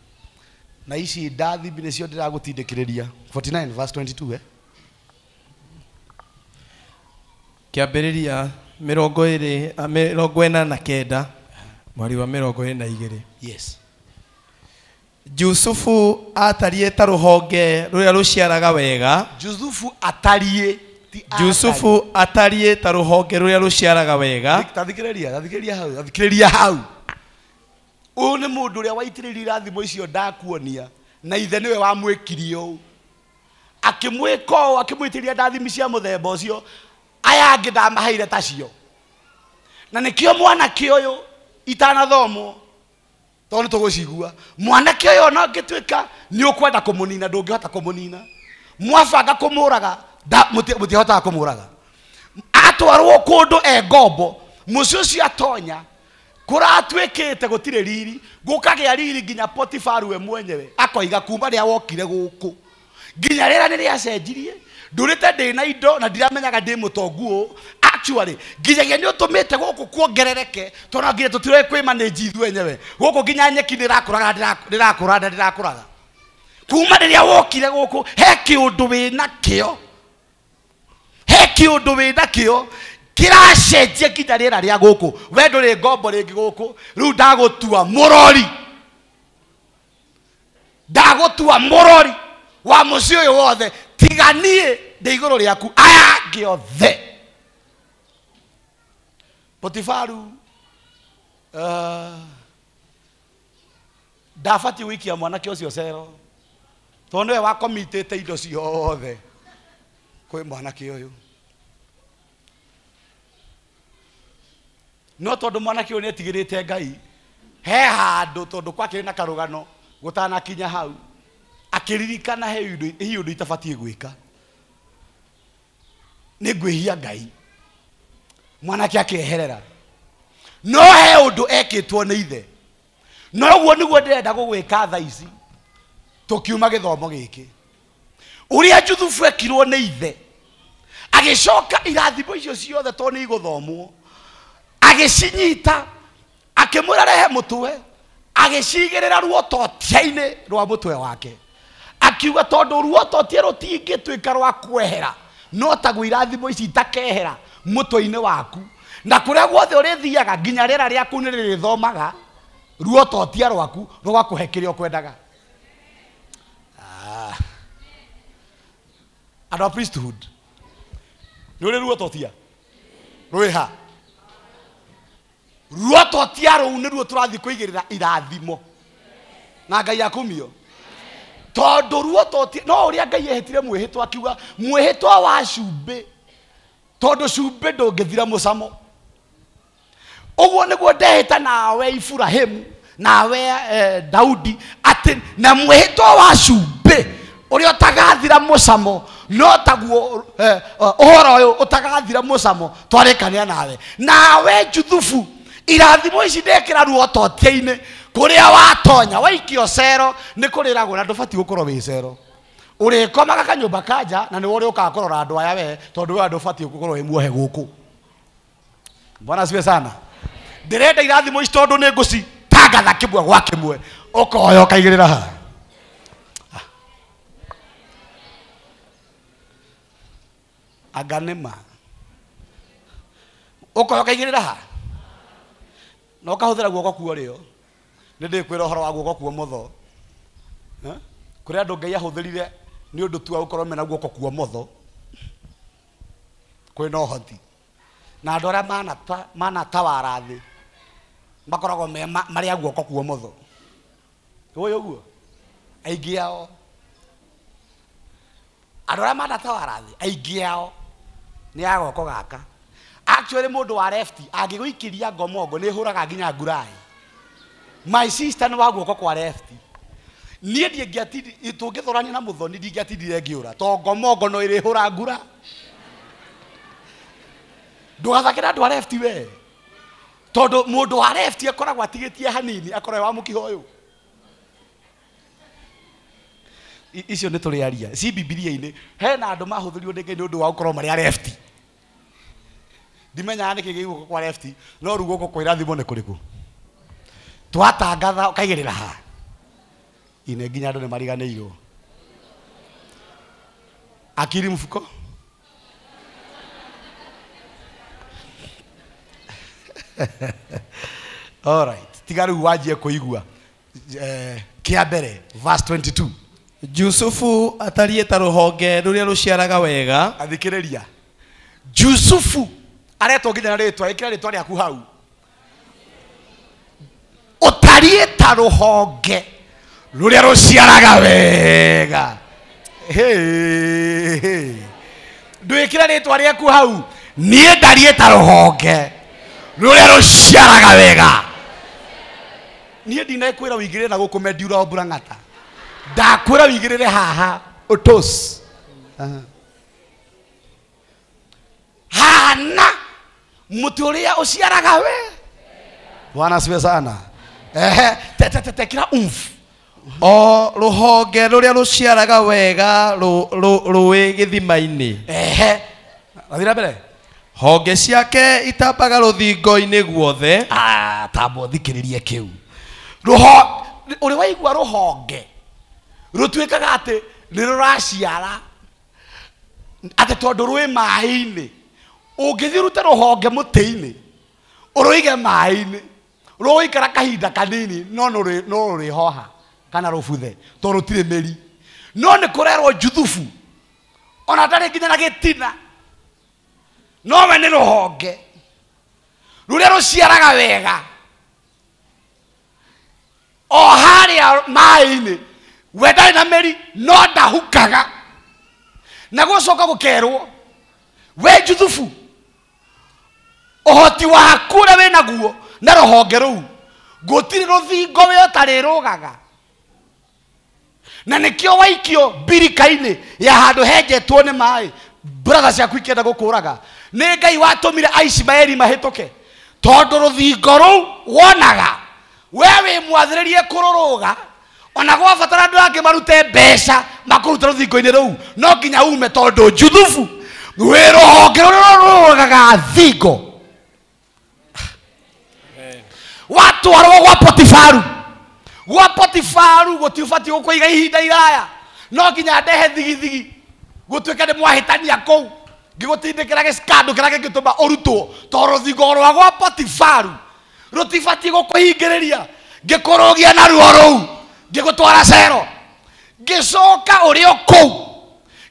na ici ndathimi nĩcio ndĩragũtindĩkĩrĩria. 49 verse 22 Kĩambĩrĩria 49 mweri wa 22. Yes. Jusufu atariĩ ta rũhonge rũrĩa rũciaraga wega. Jusufu atariĩ Jusufu atariĩ ta rũhonge rũrĩa rũciaraga wega. Tathikĩrĩria hau. Ũyũ nĩ mũndũ ũrĩa waitĩrĩirie irathimo icio ndakuonia na ithe nĩwe wamwĩkirie ũũ, akĩmwĩka ũũ, akĩmwĩtĩria ndathimi cia mũthemba ũcio, aya angĩ ndamaheire tacio. Na nĩkĩo mwanake ũyũ itanathomwo tondũ nĩ tũgũcigua, mwanake ũyũ ona ũngĩtuĩka nĩ ũkwenda kũmũnina ndũngĩhota kũmũnina, mwabanga kũmũraga mũtihotaga kũmũraga, atwarwo kũndũ e ngombo, mũciĩ ũcio atonya kũratuĩkĩte gũtirĩ riri, gũkagĩa riri nginya Potifaru we mwenyewe akoiga kuma rĩrĩa wokire gũkũ nginya rĩera nĩ rĩacenjirie, ndũrĩte ndĩ na indo na ndiramenyaga ndĩ mũtongu ũũ. Actually nginyagia nĩ ũtũmĩte gũkũ kuongerereke tondũ nginya tũtiroĩ kwĩmanĩnji ithuĩ enyewe gũkũ nginya nyeki nĩrakũraga ndĩrakũraga ndĩrakũraga. Kuma rĩrĩa wokire gũkũ he kĩũndũ wĩnakĩo, he kĩũndũ wĩnakĩo kĩracenjia nginya rĩera rĩa gũkũ. We ndũrĩ ngombo rĩngĩ gũkũ, rĩu ndagũtua mũrori, ndagũtua mũrori wa mũciĩ ũyũ wothe, tiga niĩ ndĩ igũrũ rĩaku aya angĩ othe. Potifaru ndabatiĩ gũikia mwanake ũcio cero tondũ nĩwe wakomitĩte indo ciothe kwĩ mwanake ũyũ. No tondũ mwanake ũyũ nĩetigĩrĩte Ngai, he handũ tondũ kwakĩrĩ na karũgano gũtanakinya hau, akĩririkana he ũndũ itabatiĩ gwĩka, nĩ ngwĩhia Ngai. Mwanake akĩeherera, no he ũndũ ekĩtwo nĩ ithe. Noguo nĩguo ndĩrenda gũgwĩka thaa ici tũkiuma gĩthomo gĩkĩ. Ũrĩa Juthubu ekirwo nĩ ithe, agĩcoka irathimo icio ciothe tondũ nĩ igũthomwo, agĩcinyita akĩmwĩra rehe mũtwe, agĩcigĩrĩra ruototia-inĩ rwa mũtwe wake, akiuga tondũ ruototia rũtingĩtuĩka rwa kwehera, no taguo irathimo ici itakehera mũtwe-inĩ waku, na kũrĩa guothe ũrĩthiaga nginya rĩera rĩaku nĩ rĩrĩthomaga ruototia rwaku rũgakũhe kĩrĩa ũkwendaga. Andũ a priesthood nĩ ũrĩ ruototia rwĩha? Ruototia rũu nĩruo tũrathiĩ kũigĩrĩra irathimo na Ngai akumio, tondũ ruototia no ũrĩa Ngai ehĩtire mwĩhĩtwa akiuga mwĩhĩtwa wa cumbĩ, tondũ cumbĩ ndũngĩthira mũcamo. Ũguo nĩguo ndehĩta nawe Iburahĩmu nawe Daudi atĩ na mwĩhĩtwa wa cumbĩ ũrĩa ũtagathira mũcamo no taguo ũhoro ũyũ ũtagathira mũcamo twarĩkania nawe. Nawe Juthubu irathimo ici ndekĩra ruototia-inĩ kũrĩa watonya waikio cero nĩ kũrĩragwo na ndũbatiĩ gũkorwo wĩ cero, ũrĩkomaga kanyũmba ka nja na nĩwe ũrĩũkaga kũrora andũ aya we, tondũ we ndũbatiĩ gũkorwo wĩ muohe gũkũ. Bwana asifiwe sana. Ndĩrenda irathimo ici tondũ nĩ ngũcitangatha kĩmwe gwa kĩmwe, ũkoya ũkaigĩrĩra haha. Anga nĩma ũkoya ũkaigĩrĩra haha na ũkahũthĩra guoko kuo rĩo. Nĩ ndĩkwĩra ũhoro wa guoko kuo motho. Kũrĩ andũ Ngai ahũthĩrire nĩ ũndũ tu wa gũkorwo mena guoko kuo motho, kwĩna ũhoti, na andũ arĩa manatawara thĩ makoragwo marĩ a guoko kuo motho. Ũĩ ũguo? Aingĩ ao andũ arĩa manatawara thĩ aingĩ ao nĩ a goko gaka. Actually mũndũ wa left angĩgũikĩria ngomongo nĩ hũraga nginya ngurai. My sister nĩ wa guoko kwa left. Niĩ ndingĩatindi tũngĩthorania na mũthoni ndingĩatindire ngĩũra to ngomongo no ĩrĩhũra ngura. Ndũgathakĩre andũ a left we. Tondũ mũndũ wa left akoragwo atigĩtie hanini akorwo wa mũkiho ũyũ. Icio nĩ tũrĩaria ci Bibilia-inĩ hena andũ mahũthĩrirwo nĩ Ngai nĩ ũndũ wa gũkorwo marĩ a left. Ndimenyaga nĩkĩ gĩ guoko kwa left no rĩu guoko kwa irathimo nĩ kũrĩkũ. Twatangatha ũkaigĩrĩra ha ine nginya andũ nĩ mariganĩirwo. Akiri mfuko. All right. Tiga rĩu wanjie kũigua. Kĩa mbere verse 22. Jusufu atariĩ ta rũhonge rũrĩa rũciaraga wega. Athikĩrĩria. Jusufu aretwo nginya na rĩtwa, ĩkĩra rĩtwa rĩaku hau. Ũtariĩ ta rũhonge rũrĩa rũciaraga wega. Ndwĩkĩra rĩtwa rĩaku hau. Niĩ ndariĩ ta rũhonge rũrĩa rũciaraga wega. Niĩ ndinakwĩra wĩigĩrĩre na gũkũ Mendiura Mburang'ata. Ndakwĩra wĩigĩrĩre haha ũtũs. Hana mũtĩ ũrĩa ũciaraga we. Bwana asifiwe sana. Tekira umf. O rũhonge rũrĩa rũciaraga wega rũĩ gĩthima-inĩ. Rathiĩ na mbere. Honge ciake itambaga rũthingo-inĩ guothe. Tamba ũthikĩrĩrie kĩu. Ũrĩ waigua rũhonge rũtuĩkaga atĩ nĩ rũraciara atĩ tondũ rwĩ maĩ-inĩ. Ũngĩthiĩ ũrute rũhonge mũtĩ-inĩ ũrũige maĩ-inĩ rũgũikara kahinda kanini no rũrĩhoha kana rũbuthe tondũ rũtirĩ mĩri. No nĩ kũrerwo Juthubu ona ndarĩ nginya na gĩtina nowe nĩ rũhonge rũrĩa rũciaraga wega o harĩa maĩ-inĩ. We ndarĩ na mĩri no ndahukaga. Na gũcoka gũkerwo we Juthubu ũhoti waku ũrĩa wĩnaguo na rũhonge rũu gũtirĩ rũthingo we ũtarĩrũgaga. Na nĩkĩo waikio mbirika-inĩ ya handũ henjetwo nĩ maĩ brother ciaku ikĩenda gũkũraga. Nĩ Ngai watũmire Aishimaeli mahĩtũke tondũ rũthingo rũu wonaga we wĩ mwathĩrĩrie kũrũrũga ona gwabatara andũ angĩ marute mbeca makũrute rũthingo-inĩ rũu no nginya ume tondũ Juthubu wĩ rũhonge rũrĩa rũrũgaga thingo. Watwarwo gwa Potifaru. Gwa Potifaru gũtiũbatiĩ gũkũiga ihinda iraya no nginya ndehe thigithigi gũtuĩke nĩ mwahĩtania kũu ngĩgũtindĩkĩra gĩcikandũ kĩrĩa kĩngĩtũma ũrutwo tondũ rũthingo rwa gwa Potifaru rũtibatiĩ gũkũhingĩrĩria. Ngĩkũrũgia na ruo rũu ngĩgũtwara cero ngĩcoka ũrĩ o kũu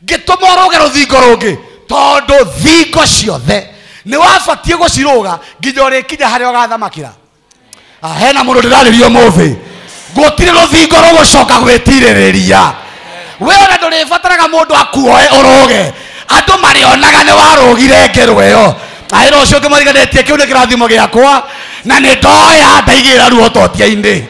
ngĩtũma ũrũge rũthingo rũngĩ tondũ thingo ciothe nĩ wabatiĩ gũcirũga nginya ũrĩkinya harĩa ũgathamakĩra. Hena mũndũ ndĩrarĩria ũmũthĩ gũtirĩ rũthingo rũgũcoka gwĩtirĩrĩria. We ona ndũrĩbataraga mũndũ akuoe ũrũge andũ marĩonaga nĩ warũgire ngerwo ĩyo. Aĩra ũcio ũngĩmariganĩtie kĩu nĩ kĩrathimo gĩakwa na nĩ ndoya ndaigĩra ruo totia-inĩ.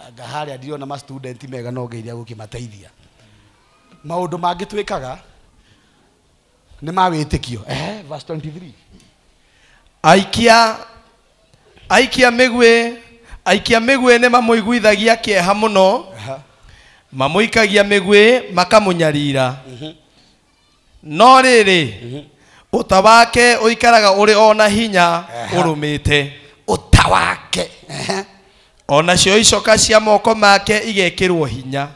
Anga harĩa ndirona ma student mega no ngeithia gũkĩmateithia. Maũndũ mangĩ twĩkaga nĩ ma wĩtĩkio. Verse 23. Aikia mĩguĩ nĩ mamũiguithagia kĩeha mũno. Mamũikagia mĩguĩ makamũnyarira. No rĩrĩ ũta wake ũikaraga ũrĩ o na hinya ũrũmĩte. Ũta wake Onacio icoka cia moko make igekĩrwo hinya.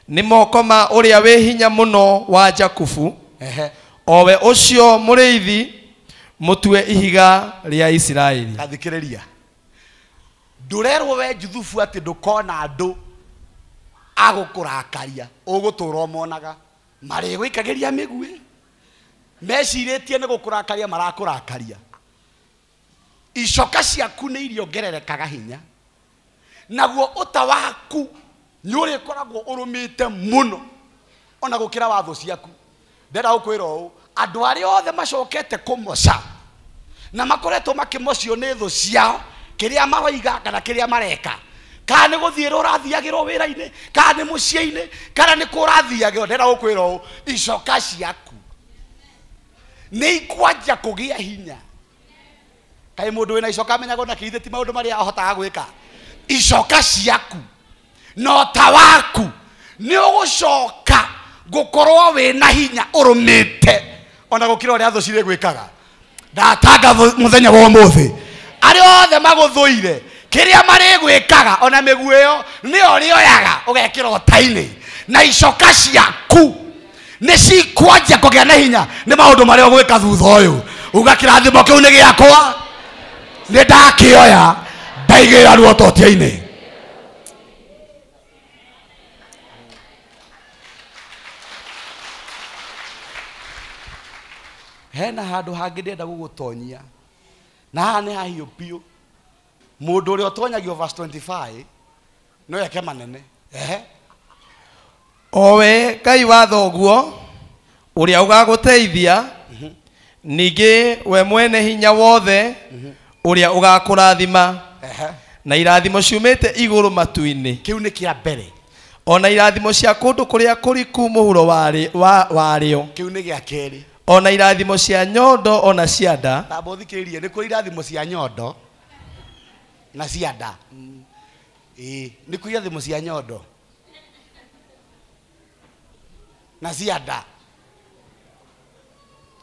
Nĩ moko ma ũrĩa wĩ hinya mũno wa Jakubu, owe ũcio mũrĩithi mũtue ihiga rĩa Isiraeli. Athikĩrĩria, ndũrerwo we Juthubu atĩ ndũkona andũ agũkũrakaria, ũgũtũra ũmonaga marĩgũikagĩria mĩguĩ, mecirĩtie nĩ gũkũrakaria marakũrakaria. Icoka ciaku nĩ iriongererekaga hinya, Naguo ũta waku nĩ ũrĩkoragwo ũrũmĩte mũno ona gũkĩra watho ciaku. Ndĩrenda gũkwĩra ũũ, andũ arĩa othe macokete kũmoca na makoretwo makĩmocio nĩ thũ ciao, kĩrĩa maroiga kana kĩrĩa mareka, kana nĩ gũthiĩrwo ũrathiagĩrwo wĩra-inĩ, kana nĩ mũciĩ-inĩ, kana nĩ kũ ũrathiagĩrwo, ndĩrenda gũkwĩra ũũ, icoka ciaku nĩ ikwanjia kũgĩa hinya. Kaĩ mũndũ wĩna icoka amenyaga ona kĩithe ti maũndũ marĩa ahotaga gwĩka. Icoka ciaku na ũta waku nĩ ũgũcoka gũkorwo wĩna hinya ũrũmĩte ona gũkĩra ũrĩa thũ cirĩ gwĩkaga. Ndatanga mũthenya wa ũmũthĩ, arĩa othe magũthũire kĩrĩa marĩgwĩkaga ona mĩguĩ ĩyo nĩyo ũrĩoyaga ũgekĩra ũta-inĩ, na icoka ciaku nĩ cikwanjia kũgĩa na hinya nĩ maũndũ marĩa ũgwĩka thutha ũyũ. Uga kĩrathimo kĩu nĩ gĩakwa, nĩ ndakĩoya ndaigĩrĩra ruototia-inĩ. Hena handũ hangĩ ndĩrenda gũgũtonyia, na haha nĩ hahiũ biũ. Mũndũ ũrĩa ũtonyagio verse 25 no eke manene. Ehe. Owe Ngai wa thoguo ũrĩa ũgagũteithia, ningĩ we mwene hinya wothe ũrĩa ũgakũrathima na irathimo ciumĩte igũrũ matu-inĩ. Kĩu nĩ kĩa mbere. Ona irathimo cia kũndũ kũrĩa kũriku mũhuro warĩo. Kĩu nĩ gĩa kerĩ. Ona irathimo cia nyondo ona cia nda. Tamba ũthikĩrĩrie, nĩ kũrĩ irathimo cia nyondo na cia nda. Ĩĩ, nĩ kũrĩ irathimo cia nyondo na cia nda.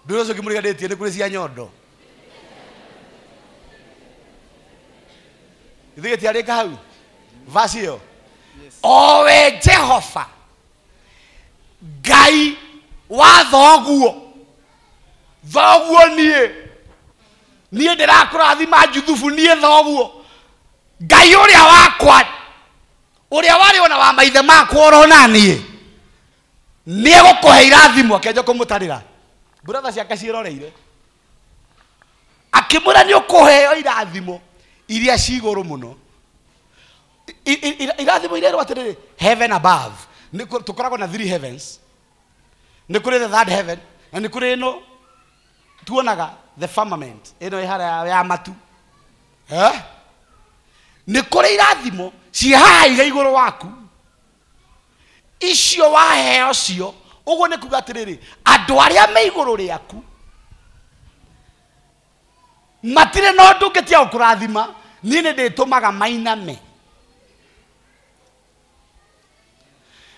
Ndũrĩ ũcio ũkĩmũriganĩtie, nĩ kũrĩ cia nyondo. Ithuĩ gĩtiarĩka hau verse ĩyo. Owe Jehova Ngai wa thoguo, thoguo niĩ, niĩ ndĩrakũrathima Juthubu, niĩ thoguo Ngai ũrĩa wakwa, ũrĩa warĩ ona wa maithe makwa ũrona niĩ, nĩegũkũhe irathimo. Akĩanjia kũmũtarĩra mburatha ciake ciĩroreire, akĩmwĩra nĩ ũkũheo irathimo iria ci igũrũ mũno. Irathimo iria irwo atĩrĩrĩ, heaven above. Tũkoragwo na three heavens. Nĩ kũrĩ the third heaven, na nĩ kũrĩ ĩno tuonaga the firmament, ĩno ĩ harĩa ya matu. Nĩ kũrĩ irathimo cihahaire igũrũ waku, icio waheo cio. Ũguo nĩ kuga atĩrĩrĩ, andũ arĩa me igũrũ rĩaku matirĩ na ũndũ ũngĩ tiga gũkũrathima, niĩ nĩ ndĩtũmaga mainame.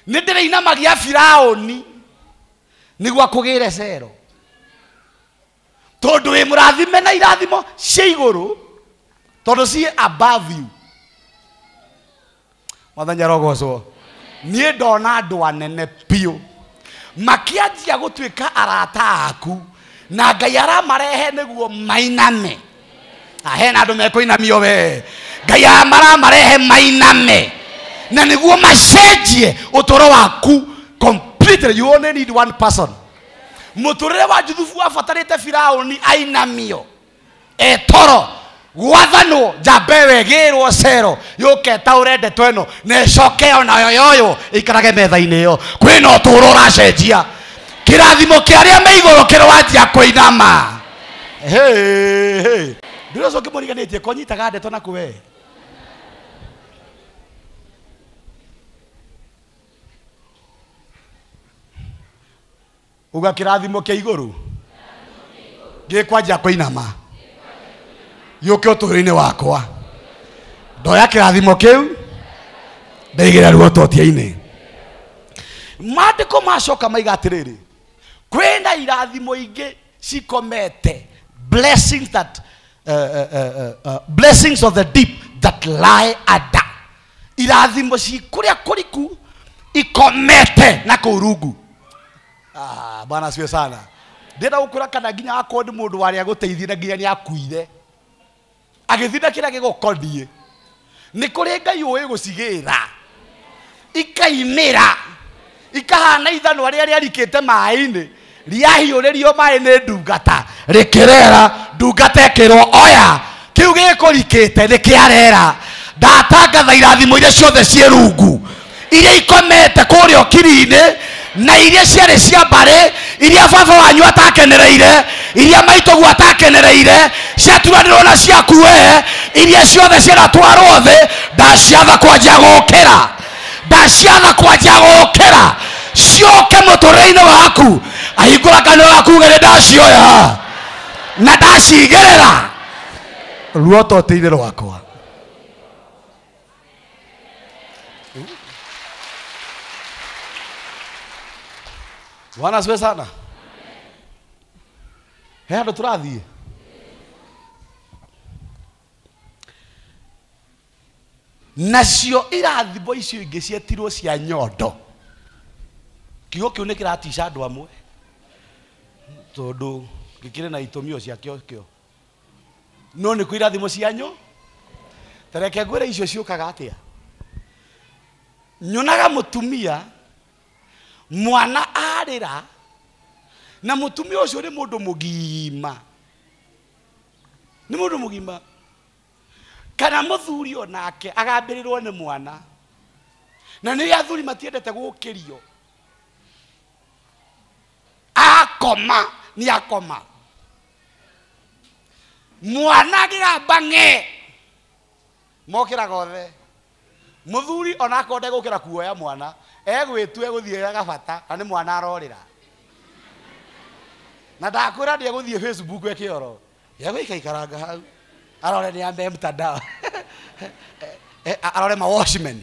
Nĩ ndĩrĩinamagia Firaũni nĩguo akũgĩre cero, tondũ wĩ mũrathime na irathimo cia igũrũ, tondũ ciĩ above you. Mwathani arogocwo. Niĩ ndona andũ anene biũ makĩanjia gũtuĩka arata aku, na Ngai aramarehe nĩguo mainame. Hena andũ mekũinamio we, Ngai aramarehe mainame na nĩguo macenjie ũtũũro waku completely. You only need one person. Mũtũrĩre wa Juthubu wabatarĩte Firaũni ainamio, etoro gwathanwo, njamba ĩyo ĩgĩrwo cero yũke ĩtaũre ndeto ĩno na ĩcoke onayo yoywo ĩikarage metha-inĩ ĩyo. Kwĩna ũtũũro ũracenjia, kĩrathimo kĩa arĩa me igũrũ kĩroanjia kũinama. Ndũrĩ ũcio ũkĩmũriganĩtie kũnyitaga ndeto naku we. Uga kĩrathimo kĩa igũrũ gĩkwanjia kũinama gĩũke ũtũũro-inĩ wakwa. Ndoya kĩrathimo kĩu ndaigĩrĩra ruototia-inĩ. Maandĩko macoka maiga atĩrĩrĩ, kwĩna irathimo ingĩ cikomete, blessings that blessings of the deep that lie under. Irathimo ci kũrĩa kũriku ikomete na kũu rungu. Bwana asifiwe sana. Ndĩrenda gũkwĩra kana nginya akorwo nĩ mũndũ warĩa gũteithia na nginya nĩ akuire agĩthiĩ na kĩrĩa gĩgũkoniĩ, nĩ kũrĩ Ngai ũĩ gũcigĩra ikaimĩra ikahana ithanwa rĩrĩa rĩarikĩte maĩ-inĩ, rĩahiũrĩrio maĩ nĩ ndungata rĩkĩrera, ndungata ĩkĩrwo oya kĩu gĩkũrikĩte nĩ kĩarera. Ndatangatha irathimo iria ciothe ciĩ rungu, iria ikomete kũrĩa ũkiri-inĩ, na iria ciarĩ cia mbarĩ, iria baba wanyu atakenereire, iria maitũguo atakenereire, ciaturanĩrwo na ciaku we, iria ciothe cianatwarwo thĩ, ndaciatha kwanjia gũkĩra, ndaciatha kwanjia gũkĩra, cioke mũtũrĩre-inĩ waku. Ahingũra kanua gaku uge nĩ ndacioya na ndacigĩrĩra ruoto tĩinĩ rwakwa. Bwana asifiwe sana. He handũ tũrathiĩ. Nacio irathimo icio ingĩ cietirwo cia nyondo. Kiugo kĩu nĩ kĩratica andũ amwe, tondũ gĩkĩrĩ na itũmi o ciakĩo kĩo. No nĩ kwĩ irathimo cia nyo. Ta reke ngwĩre icio ciũkaga atĩa. Nyonaga mũtumia mwana arĩra, na mũtumia ũcio nĩ mũndũ mũgima, nĩ mũndũ mũgima, kana mũthuri onake agambĩrĩrwo nĩ mwana, na nĩ athuri matiendete gũkĩrio. Akoma nĩ akoma, mwana angĩgamba ng'e mokĩraga othe. Mũthuri onakorwo ndegũkĩra kuoya mwana, egwĩtua egũthiĩ gabata, na nĩ mwana arorĩra. Na ndakwĩra ndĩegũthiĩ Facebook ekĩoro, egũikaikaranga hau arore nĩ ambe mtandao, arore ma watchmen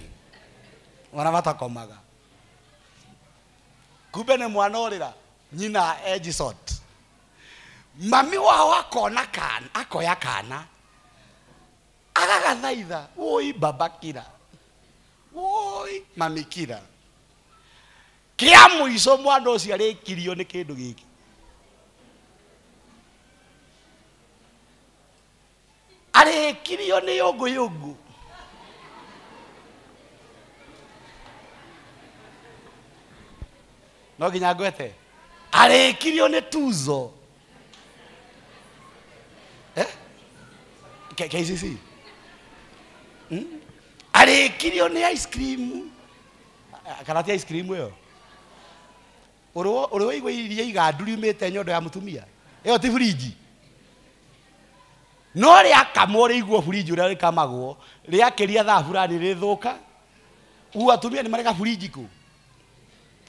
wana matakomaga. Kumbe nĩ mwana orĩra, nyina ejisot. Mami wao akona kana, akoya kana, agagathaitha, woi baba kira, woi mami kira. Kĩa mũico mwana ũcio arĩkirio nĩ kĩndũ gĩkĩ. Arĩkirio nĩ yũngũ yũngũ. No nginya ngwete. Arĩkirio nĩ tuzo. KCC. Arĩkirio nĩ ice cream. Kana ti ice cream ĩyo? Ũrĩ waigua iria igandu riumĩte nyondo ya mũtumia? Ĩyo ti burinji. No rĩakamwo rĩiguo burinji ũrĩa rĩkamagwo, rĩakĩria thaa fulani rĩthũka. Ũguo atumia nĩ marĩ gaburinji kũ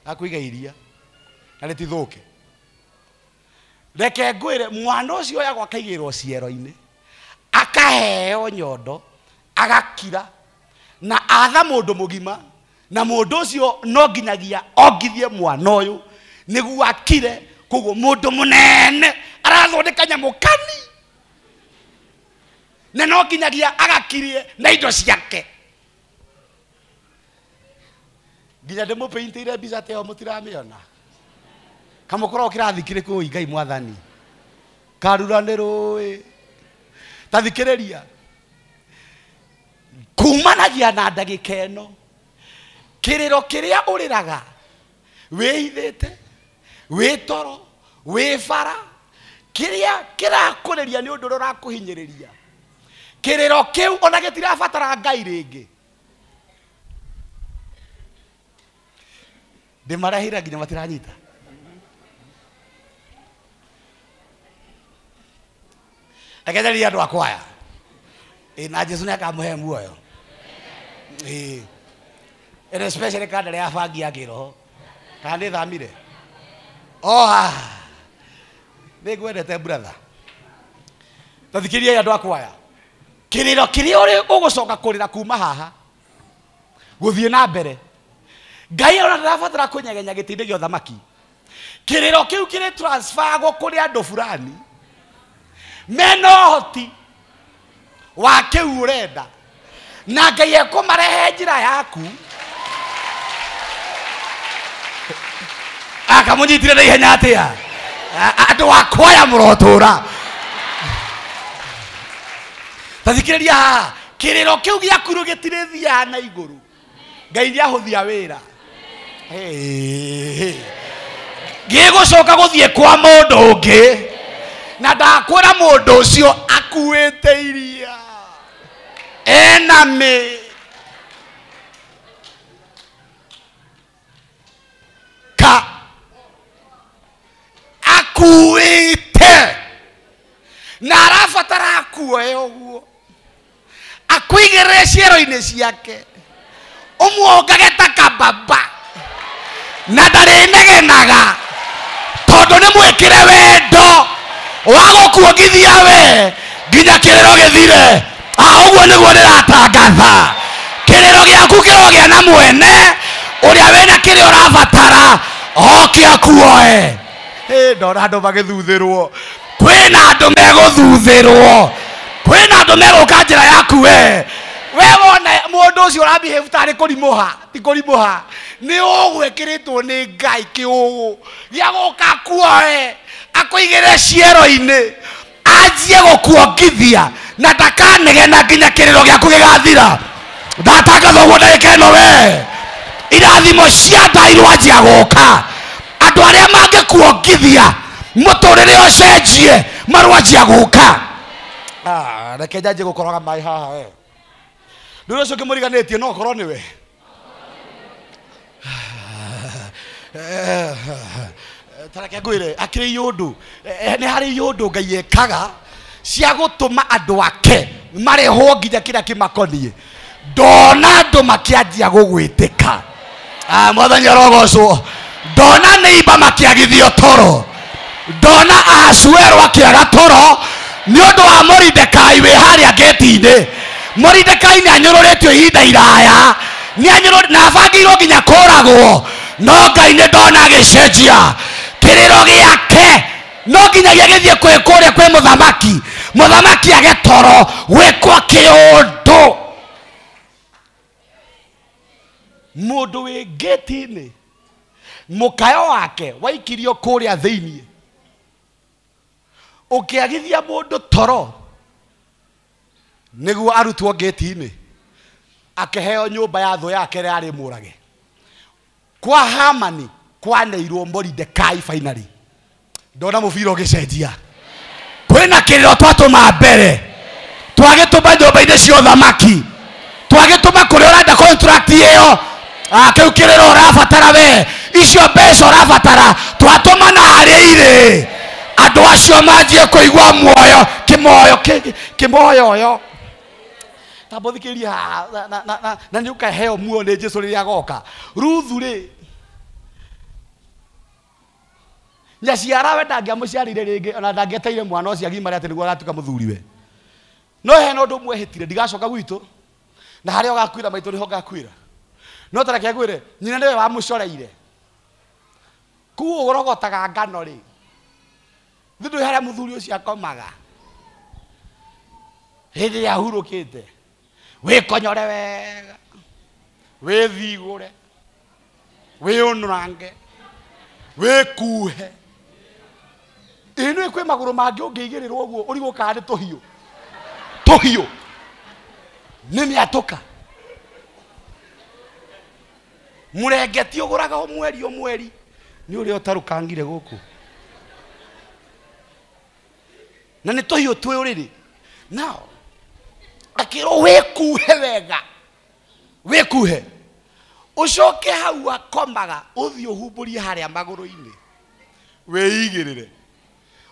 ga kũiga iria na rĩtithũke. Reke ngwĩre, mwana ũcio oyagwo akaigĩrwo ciero-inĩ, akaheo nyondo, agakira, na atha mũndũ mũgima, na mũndũ ũcio no nginyagia ongithie mwana ũyũ nĩguo akire. Koguo mũndũ mũnene arathondeka nyamũ kani, na no nginyagia agakirie na indo ciake. Nginya ndĩmũpaintĩire mbica ta ĩyo mũtiramĩona. Kamũkoragwo kĩrathi kĩrĩkũ ũi Ngai mwathani? Karura nĩ rũĩ. Ta thikĩrĩria. Kumanagia na ndagĩka ĩno, kĩrĩro kĩrĩa ũrĩraga wĩhithĩte, wĩ toro, wĩ bara, kĩrĩa kĩrakũrĩria nĩ ũndũ ũrĩa ũrakũhinyĩrĩria, kĩrĩro kĩu ona gĩtirabatara Ngai rĩngĩ. Ndĩmarehire nginya matiranyita. Reke njarĩrie andũ akwa aya. Na Jesu nĩakamũhe muoyo. And especially kanda ya bangi ya kĩroho. Kana nĩ thamire? Oh, nĩ ngwendete brother. Ta thikĩrĩriai andũ akwa aya. Kĩrĩro kĩrĩa ũrĩ ũgũcoka kũrĩra kuma haha gũthiĩ na mbere, Ngai ona ndarabatara kũnyegenya gĩtĩ-inĩ gĩa ũthamaki. Kĩrĩro kĩu kĩrĩ transferagwo kũrĩ andũ fulani mena ũhoti wa kĩu ũrenda, na Ngai ekũmarehe njĩra yaku. Akamũnyitire na ihenya atĩa? Andũ akwa aya mũrotũra. Ta thikĩrĩria haha, kĩrĩro kĩu gĩaku rĩu gĩtirĩthiaga na igũrũ. Ngai nĩahũthia wĩra. Gĩgũcoka gũthiĩ kwa mũndũ ũngĩ, na ndakwĩra mũndũ ũcio akuĩte iria. Ena mĩ ka akuĩte na arabatara akuoe ũguo akuigĩrĩre ciero-inĩ ciake ũmuongage ta kababa na ndarĩnegenaga tondũ nĩ mwĩkĩre wendo wa gũkuongithia we nginya kĩrĩro gĩthire. Ũguo nĩguo ndĩratangatha kĩrĩro gĩaku kĩrogĩa na mwene ũrĩa wĩna kĩrĩa ũrabatara oke akuoe. Ndona andũ magĩthuthĩrwo, kwĩna andũ megũthuthĩrwo, kwĩna andũ megũka njĩra yaku we. We wona mũndũ ũcio ũrabehave tarĩ kũrimũha, ti kũrimũha, nĩ ũgwĩkĩrĩtwo nĩ Ngai kĩũgũ gĩa gũka akuoe akũigĩrĩre ciero-inĩ anjie gũkuongithia na ndakanegena nginya kĩrĩro gĩaku gĩgathira. Ndatangatha ũguo ndagĩka ĩno we irathimo cia Ngai irwanjia gũka. Andũ arĩa mangĩkuongithia mũtũrĩre ũcenjie marwanjia gũka. Reke njanjie gũkoroga maĩ haha we. Ndũrĩ ũcio ũngĩmũriganĩtie no ũkorwo nĩwe. Tareke ngwĩre akĩrĩ iũndũ, nĩ harĩ iũndũ Ngai ekaga cia gũtũma andũ ake marĩhwo nginya kĩrĩa kĩmakoniĩ. Ndona andũ makĩanjia gũgwĩtĩka. Mwathani arogocwo. Ndona nĩimba makĩagithio toro, ndona Ahasuero akĩaga toro nĩ ũndũ wa Moridekai wĩ harĩa ngĩti-inĩ. Moridekai nĩ anyũrũrĩtio ihinda iraya, na abangĩirwo nginya kũragwo, no Ngai nĩ ndona agĩcenjia kĩrĩro gĩake. No nginyagia gĩthiĩ kwĩ kũrĩa kwĩ mũthamaki, mũthamaki age toro gwĩkwo kĩũndũ. Mũndũ wĩ ngĩti-inĩ mũkayo wake waikirio kũrĩa thĩiniĩ, ũkĩagithia mũndũ toro nĩguo arutwo ngĩti-inĩ akĩheo nyũmba ya thũ yake ĩrĩa yarĩ mũrage. Kwa Hamani kwaneirwo Moridekai finally. Ndona mũbira ũgĩcenjia. Kwĩna kĩrĩro twatũma mbere, twagĩtũma nyũmba-inĩ cia ũthamaki, twagĩtũma kũrĩa ũrenda contract ĩyo, kĩu kĩrĩro ũrabatara we, icio mbeca ũrabatara, twatũma na harĩa irĩ andũ acio manjie kũigua muoyo kĩmoyo kĩmoyoyo. Tambothikĩria na nĩ ũkaheo muoyo nĩ Jesũ rĩrĩa agoka. Ruthu rĩ, nyaciara we ndangĩamũciarire rĩngĩ ona ndangĩeteire mwana ũcio agimare atĩ nĩguo agatuĩka mũthuriwe. No hena ũndũ ũmwe ehĩtire, ndigacoka gwitũ na harĩa ũgakuĩra maitũ nĩho ngakuĩra. No ta reke ngwĩre, nyina nĩwe wamũcoreire kũu ũrogotaga ngano rĩ, thĩ ndũĩ harĩa mũthuri ũcio akomaga hĩndĩ ĩrĩa ahurũkĩte. Wĩkonyore wega, wĩthigũre, wĩũnũrange, wĩkuhe. Ĩ nĩũĩ kwĩ magũrũ mangĩ ũngĩigĩrĩrwo ũguo ũrigwo kana nĩ tũhiũ, tũhiũ nĩ mĩatũka. Mũrengeti ũgũraga o mweri o mweri nĩ ũrĩa ũtarũkangire gũkũ, na nĩ tũhiũ twĩ ũrĩrĩ. Nao akĩrwo wĩkuhe wega, wĩkuhe, ũcoke hau akomaga ũthiĩ ũhumbũrie harĩa magũrũ-inĩ wĩigĩrĩre.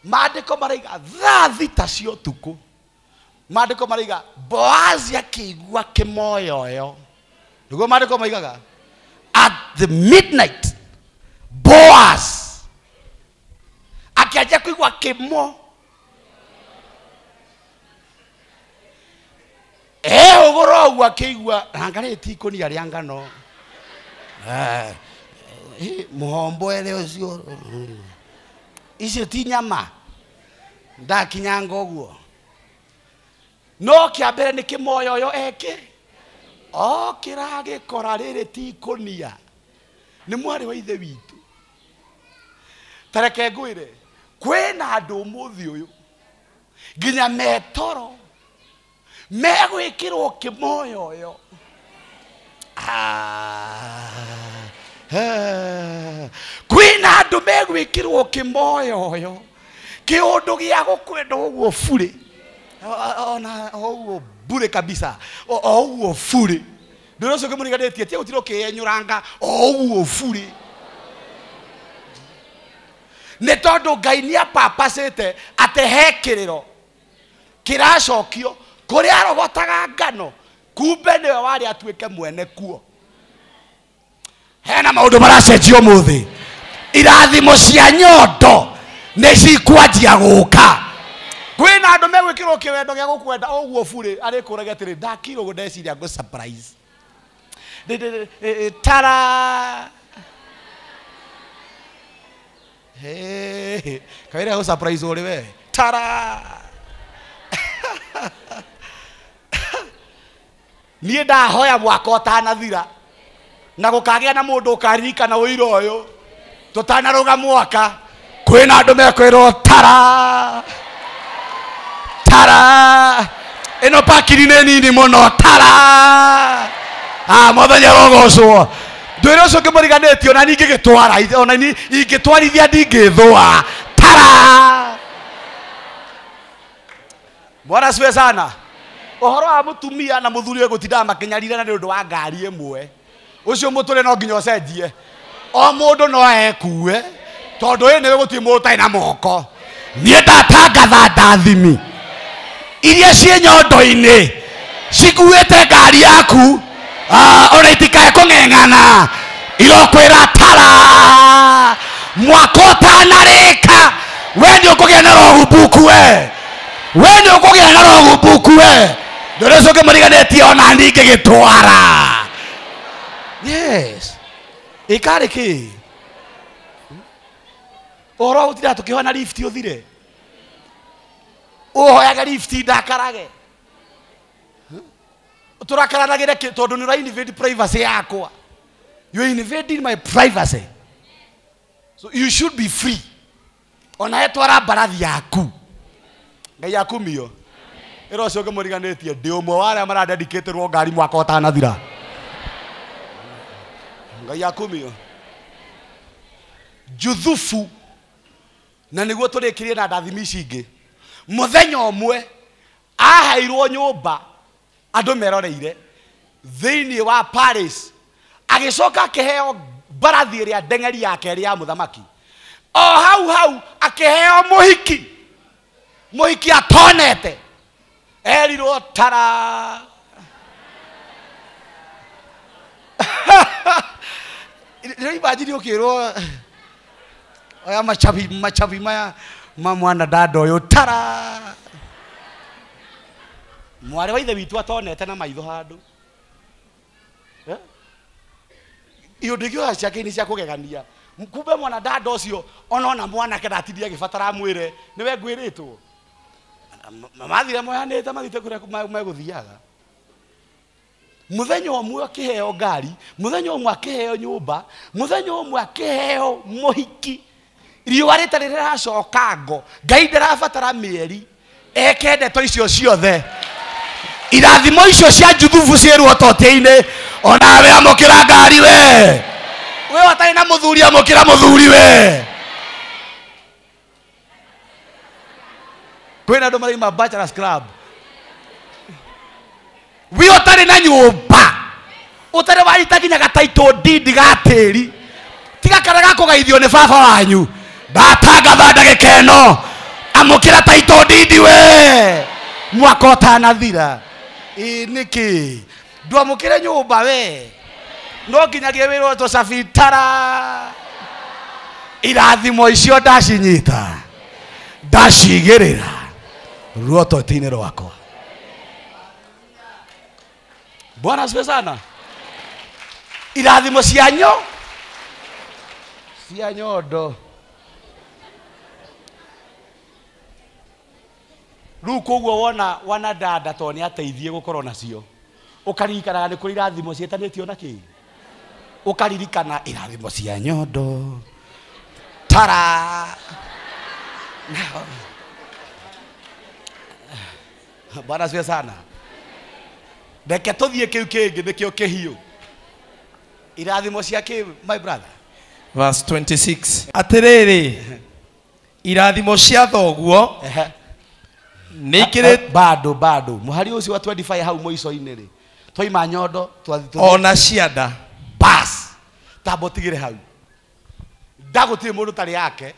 Maandĩko maraiga thaa thita cia ũtukũ, maandĩko maraiga Boazi akĩigua kĩmoyoyo. Nĩguo maandĩko maigaga at the midnight Boaz akĩanjia kũigua kĩmo. Ũgũra ũguo akĩigua rangarĩ ti ikũnia rĩa ngano, mũhombo ere ũcio, icio ti nyama ndakinyanga ũguo. No kĩa mbere nĩ kĩmoyoyo eke okĩra agĩkora rĩrĩ ti ikũnia, nĩ mwarĩ wa ithe witũ. Ta reke ngwĩre, kwĩna andũ ũmũthĩ ũyũ nginya metoro megwĩkĩrwo kĩmoyoyo. Kwĩna andũ megwĩkĩrwo kĩmoyoyo, kĩũndũ gĩa gũkwenda ũguo burĩ. Ona ũguo bure kabisa. O ũguo bure. Ndũrĩ ũcio ũkĩmũriganĩtie tie gũtirĩ ũkĩyenyũranga o ũguo bure. Nĩ tondũ Ngai nĩapapacĩte atĩ he kĩrĩro kĩracokio kũrĩa arogotaga ngano kumbe nĩwe warĩ atuĩke mwene kuo. Hena maũndũ maracenjio ũmũthĩ. Irathimo cia nyondo nĩ cikwanjia gũka. Kwĩna andũ megwĩkĩrwo kĩwendo gĩa gũkwenda ũguo bure arĩkũragia atĩrĩ ndakirwo ũguo ndeciria ngũ surprise. Tara. Hey, kawira go surprise uri we. Tara. Niĩ ndahoya mwaka ũtanathira na gũkagĩa na mũndũ ũkaririkana ũira ũyũ tũtanarũga mwaka kwĩna andũ mekwĩrwo tara tara ĩno pakiri nĩ nini mũno tara. Ah, mwathani arogocwo. Ndwĩre ũcio ũngĩmũriganĩtie ona niĩ ingĩgĩtwara ona niĩ ingĩtwarithia ndingĩthũa tara. Bwana asifiwe sana. Ũhoro wa mũtumia na mũthuri we gũtindaga makĩnyarirana nĩ ũndũ wa ngari ĩmwe ũcio mũtũre no nginya ũcenjie. O mũndũ no ekue tondũ ĩ nĩwe gũtirĩ mũndũ ũtarĩ na moko. Niĩ ndatangatha ndathimi iria ciĩ nyondo-inĩ cikuĩte ngari yaku ona itikae kũng'eng'ana irokwĩra tara mwaka ũtanarĩka we nĩ ũkũgĩa na rogumbuku we. We nĩ ũkũgĩa na rogumbuku we. Ndũrĩ ũcio ũngĩmũriganĩtie ona niĩ ingĩgĩtwara. Yes. Ĩkarĩ kĩ? Ũhoro wa gũtinda tũkĩhoya lift ũthire. Ũhoyaga lift ndakarage. Tũrakaranagĩre kĩ tondũ nĩ ũra invade privacy yakwa. You are invading my privacy. So you should be free. Ona hetwara mbarathi yaku. Ngai akumio. Ĩra ũcio ũngĩmũriganĩtie ndĩ ũmwe wa arĩa maradedicatĩrwo ngari mwaka ũtanathira. Ngai akumio. Juthufu na nĩguo tũrĩkĩrie na ndathimi ici ingĩ. Mũthenya ũmwe aheirwo nyũmba andũ meroreire thĩinĩ wa Paris agĩcoka akĩheo mbarathi ĩrĩa ndeng'eri yake ĩrĩa ya mũthamaki. O hau hau akĩheo mũhiki. Mũhiki atonete erirwo tara. Rĩu imagine ũkĩrwo oya machabi machabi maya ma mwana dada ũyũ tara. Mwarĩ wa ithe witũ atonete na maitho handũ. Iũndũ ingĩ ciake nĩ cia kũgegania. Kumbe mwana dada ũcio onona mwanake ndatindia agĩbatara amwĩre nĩwe ngwĩrĩtwo. Mathire moyanĩte mathiĩte kũrĩa megũthiaga. Mũthenya ũmwe akĩheo ngari, mũthenya ũmwe akĩheo nyũmba, mũthenya ũmwe akĩheo mũhiki. Riũa rĩtarĩ rĩracoka ngo. Ngai ndarabatara mĩeri eke ndeto icio ciothe. Irathimo icio cia Juthufu ciĩ ruototia-inĩ onawe amũkĩra ngari we. We ũtarĩ na mũthuri amũkĩra mũthuri we. Kwĩna andũ maraima Bachelors Club. We ũtarĩ na nyũmba ũtarĩ warita nginya gataitũ ndindi ga tĩri tiga karĩa gakũgaithio nĩ baba wanyu ndatangatha ndagĩka ĩno amũkĩra taitũ ndindi we mwaka ũtanathira. Ĩ nĩkĩ ndwamũkĩre nyũmba we no nginyagia wĩrwo tũcabi tara. Irathimo icio ndacinyita ndacigĩrĩra ruototia-inĩ rwakwa. Bwana asifiwe sana. Irathimo cia nyondo. Rĩu koguo wona wana dada tondũ nĩ ateithie gũkorwo nacio ũkaririkanaga nĩ kũrĩ irathimo ciĩtanĩtio na kĩ ũkaririkana irathimo cia nyondo tara. Bwana asifiwe sana. Reke tũthiĩ kĩu kĩngĩ nĩkĩo kĩhiũ. Irathimo cia kĩ my brother. Verse 26. Atĩrĩrĩ irathimo cia thoguo Nĩ bado bado mũhari ũcio wa 25 hau mũico-inĩ rĩ twaima nyondo twathi ona cianda bas tambo tigire hau ndagũtirĩ mũndũ tarĩ yake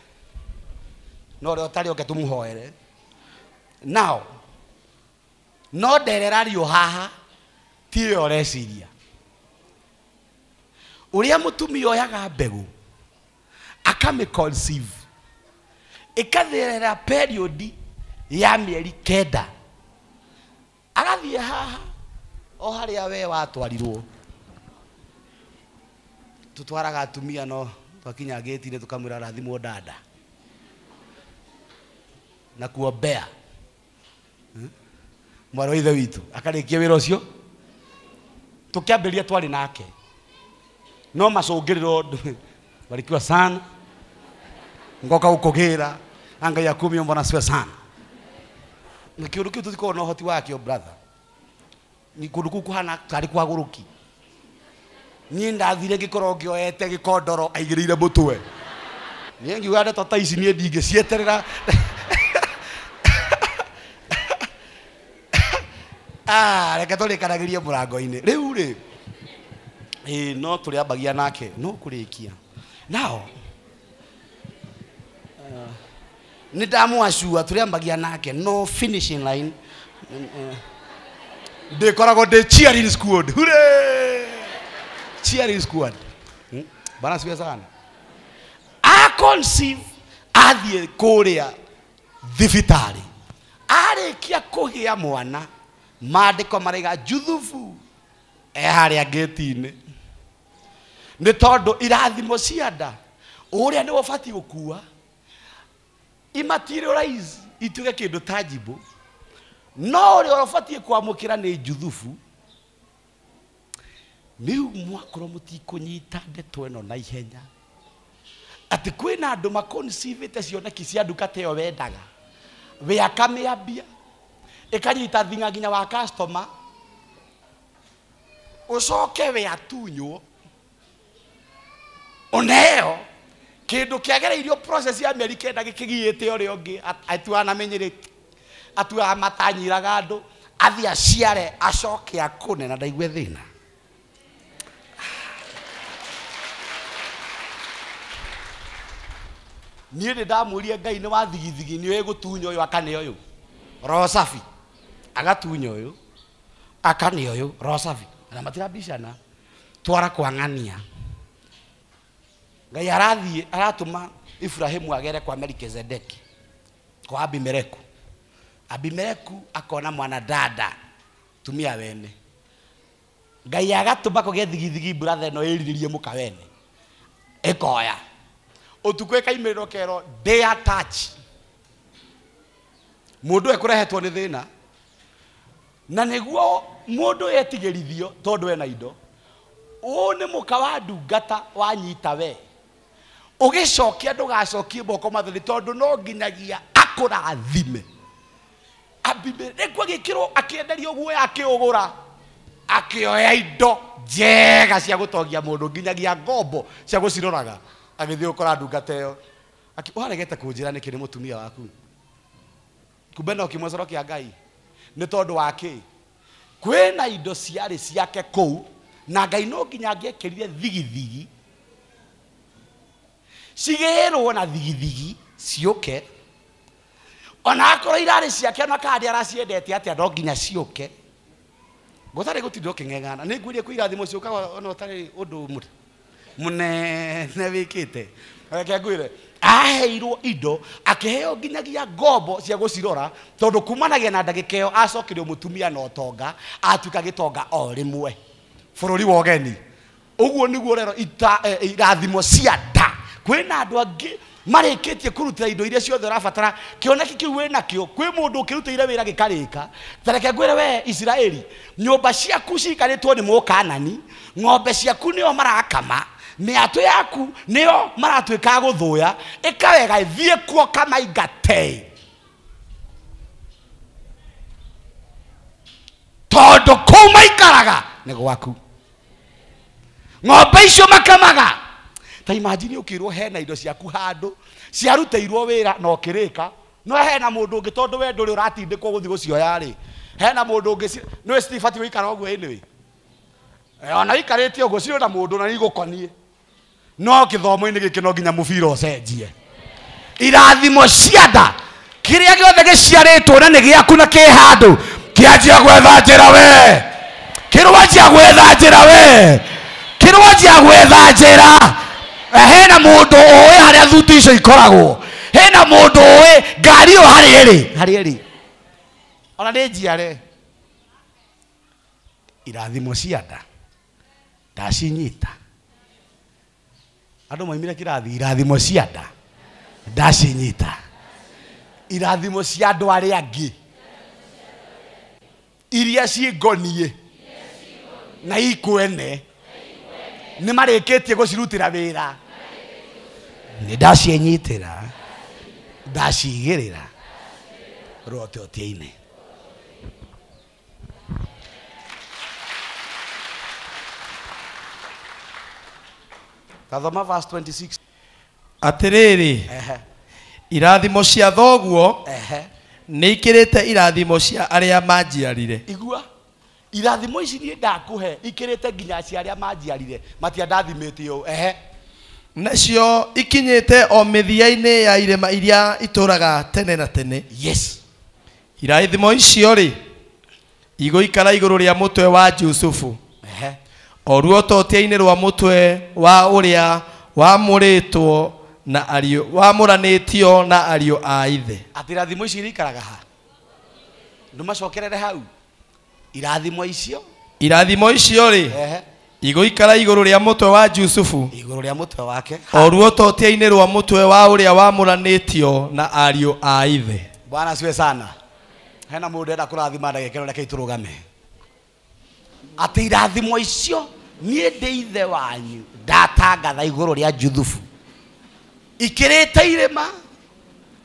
no ũrĩa ũtarĩ oke tũmũhoere nao no nderera riũ haha ti ĩyo ũreciria ũrĩa mũtumia oyaga mbegũ akamĩ conceive ĩkatherera period ya mĩeri 9 agathiĩ haha o harĩa we watwarirwo tutwaraga atumia no twakinya gate-inĩ tũkamwĩra rathimwo dada na kuombea mwarĩ wa ithe witũ akarĩkia wĩra ũcio tũkĩambĩrĩria twarĩ nake no macũngĩrĩro barikiwa sana ngoka gũkũgĩra Ngai akumio mbona siwe sana na kĩũndũ kĩu tũtikoragwo na ũhoti wakĩo brother ni kũndũ kũu kũhana tarĩ kwagũrũki niĩ ndathire ngĩkorwo ngĩoete gĩkondoro aigĩrĩire mũtwe niĩ ngiuga ndeto ta ici niĩ ndingĩcieterera reke tũrĩkanagĩrie mũrango-inĩ rĩu rĩ ĩĩ no tũrĩambagia nake no kũrĩkia nao nĩ ndamwacua tũrĩambagia nake no finishing line ndĩkoragwo ndĩ cheering squad hurray cheering squad bana siwe sana a conceive athiĩ kũrĩa thibitarĩ arĩkia kũgĩa mwana maandĩko maraiga Juthubu e harĩa gate-inĩ nĩ tondũ irathimo cia nda ũrĩa nĩwe ũbatiĩ gũkua imaterialize ituĩke kĩndũ tangible no ũrĩa ũbatiĩ kwamũkĩra nĩ Juthubu rĩu mwakorwo mũtikũnyita ndeto ĩno na ihenya atĩ kwĩna andũ maconceive cioneki cia nduka ta ĩyo wendaga we akamĩambia ĩkanyita thing'a nginya wa customer ũcoke we atunywo ũneo kĩndũ kĩagereirio process ya mĩeri 9 gĩkĩgiĩte ũrĩa ũngĩ atuanamenyerete atuaga matanyiraga andũ athiĩ aciare acoke akũne na ndaigue thĩna niĩ nĩ ndamũrie Ngai nĩ wa thigithigi nĩ ũĩ gũtunya ũyũ akane ũyũ roho safi agatunya ũyũ akane ũyũ roho safi na matirabicana twara kwang'ania Ngai arathiĩ aratũma Ibrahimu agere kwa Melkizedeki kwa Abimeleku Abimeleku akona mwana dada tumia wene Ngai agatũma kũgĩe thigithigi brother no ĩrirĩrie mũka wene ĩkoya ũtukũ ĩkaimĩrĩrwo kerwo dare touch mũndũ ekũrehetwo nĩ thĩna na nĩguo mũndũ etigĩrithio tondũ ena indo ũũ nĩ mũka wa ndungata wanyita we ũgĩcokia ndũgacokie moko matheri tondũ no nginyagia akũrathime Abimeleku agĩkĩrwo akĩenderio guoya akĩũgũra akĩoya indo njega cia gũtongia mũndũ nginyagia ngombo cia gũciroraga agĩthiĩ gũkora ndungata ĩyo waregete kũnjĩra nĩkĩ nĩ mũtumia waku kumbe no kĩmwecoro kĩa Ngai nĩ tondũ wa kĩ kwĩna indo ciarĩ ciake kũu na Ngai no nginya angĩekĩrire thigithigi cigĩrwo na thigithigi ciũke ona akorwo irarĩ ciake ona kana ndĩaraciendete atĩa no nginya ciũke gũtarĩ gũtinda ũkĩng'eng'ana nĩ ngwĩrie kwĩ irathimo ciũkaga ona ũtarĩ ũndũ mũnene wĩkĩte reke ngwĩre aheirwo indo akĩheo nginyagia ngombo cia gũcirora tondũ kumanagia na ndagĩka ĩyo acokerio mũtumia na ũtonga atuĩka gĩtonga o rĩmwe bũrũri wa ũgeni ũguo nĩguo rero irathimo cia nda kwĩna andũ angĩ marĩkĩtie kũrutĩra indo iria ciothe ũrabatara kĩoneki kĩu wĩnakĩo kwĩ mũndũ ũkĩrutĩire wĩra gĩkarĩka ta reke ngwĩre we Isiraeli nyũmba ciaku ciikarĩtwo nĩ mũkanani ng'ombe ciaku nĩo marakama mĩatũ yaku nĩo maratuĩka a gũthũya ĩka wega thiĩ kuo kamaingate tondũ kũu maikaraga nĩ gwaku ng'ombe icio makamaga ta imagine ũkĩrwo hena indo ciaku handũ ciarutĩirwo wĩra na ũkĩrĩka No hena mundu ungi tondu we nduri uratindikwo guthi gucioya ri. Hena mundu ungi no citibati guikara uguo anyway. Ona ikaritie uguo cio na mundu na igukoniĩ. No kithomo-inĩ gĩkĩ no nginya mũbira ũcenjie. Irathimo cia nda kĩrĩa gĩothe gĩciarĩtwo na nĩ gĩaku na kĩ handũ kĩanjia gwetha njĩra we. Kĩrwanjia gwetha njĩra we. Kĩrwanjia gwetha njĩra. Hena mũndũ ũĩ harĩa thuti icio ikoragwo. Hena mũndũ ũĩ ngari ĩyo harĩa ĩrĩ. Harĩa ĩrĩ. Ona nĩ njiare. Irathimo cia nda ndacinyita. Andũ maimire kĩrathi irathimo cia nda ndacinyita. Irathimo cia andũ arĩa angĩ iria cingoniĩ na ikwene nĩ marĩkĩtie gũcirutĩra wĩra. Nĩ ndacinyitĩra ndacigĩrĩra rũototia-inĩ. Tathoma verse 26. Atĩrĩrĩ, irathimo cia thoguo nĩ ikĩrĩte irathimo cia arĩa manjiarire. Igua irathimo ici niĩ ndakũhe ikĩrĩte nginya cia arĩa manjiarire matiandathimĩte ũũ. Nacio ikinyĩte o mĩthia-inĩ ya irĩma iria itũũraga tene na tene. Yes. Irathimo icio rĩ igũikara igũrũ rĩa mũtwe wa Jusufu. O ruototia-inĩ rwa mũtwe wa ũrĩa wamũrĩtwo na ariũ wamũranĩtio na ariũ a ithe. Atĩ irathimo ici irikaraga ha? Ndũmacokerere hau. Irathimo icio? Irathimo icio rĩ igũikara igũrũ rĩa mũtwe wa Jusufu. Igũrũ rĩa mũtwe wake. O ruototia-inĩ rwa mũtwe wa ũrĩa wamũranĩtio na ariũ a ithe. Bwana asifiwe sana. Hena mũndũ enda kũrathima ndagĩka ĩno, reke itũrũgame. Atĩ irathimo icio niĩ ndĩ ithe wanyu ndatangatha igũrũ rĩa Juthufu ikĩrĩte irĩma.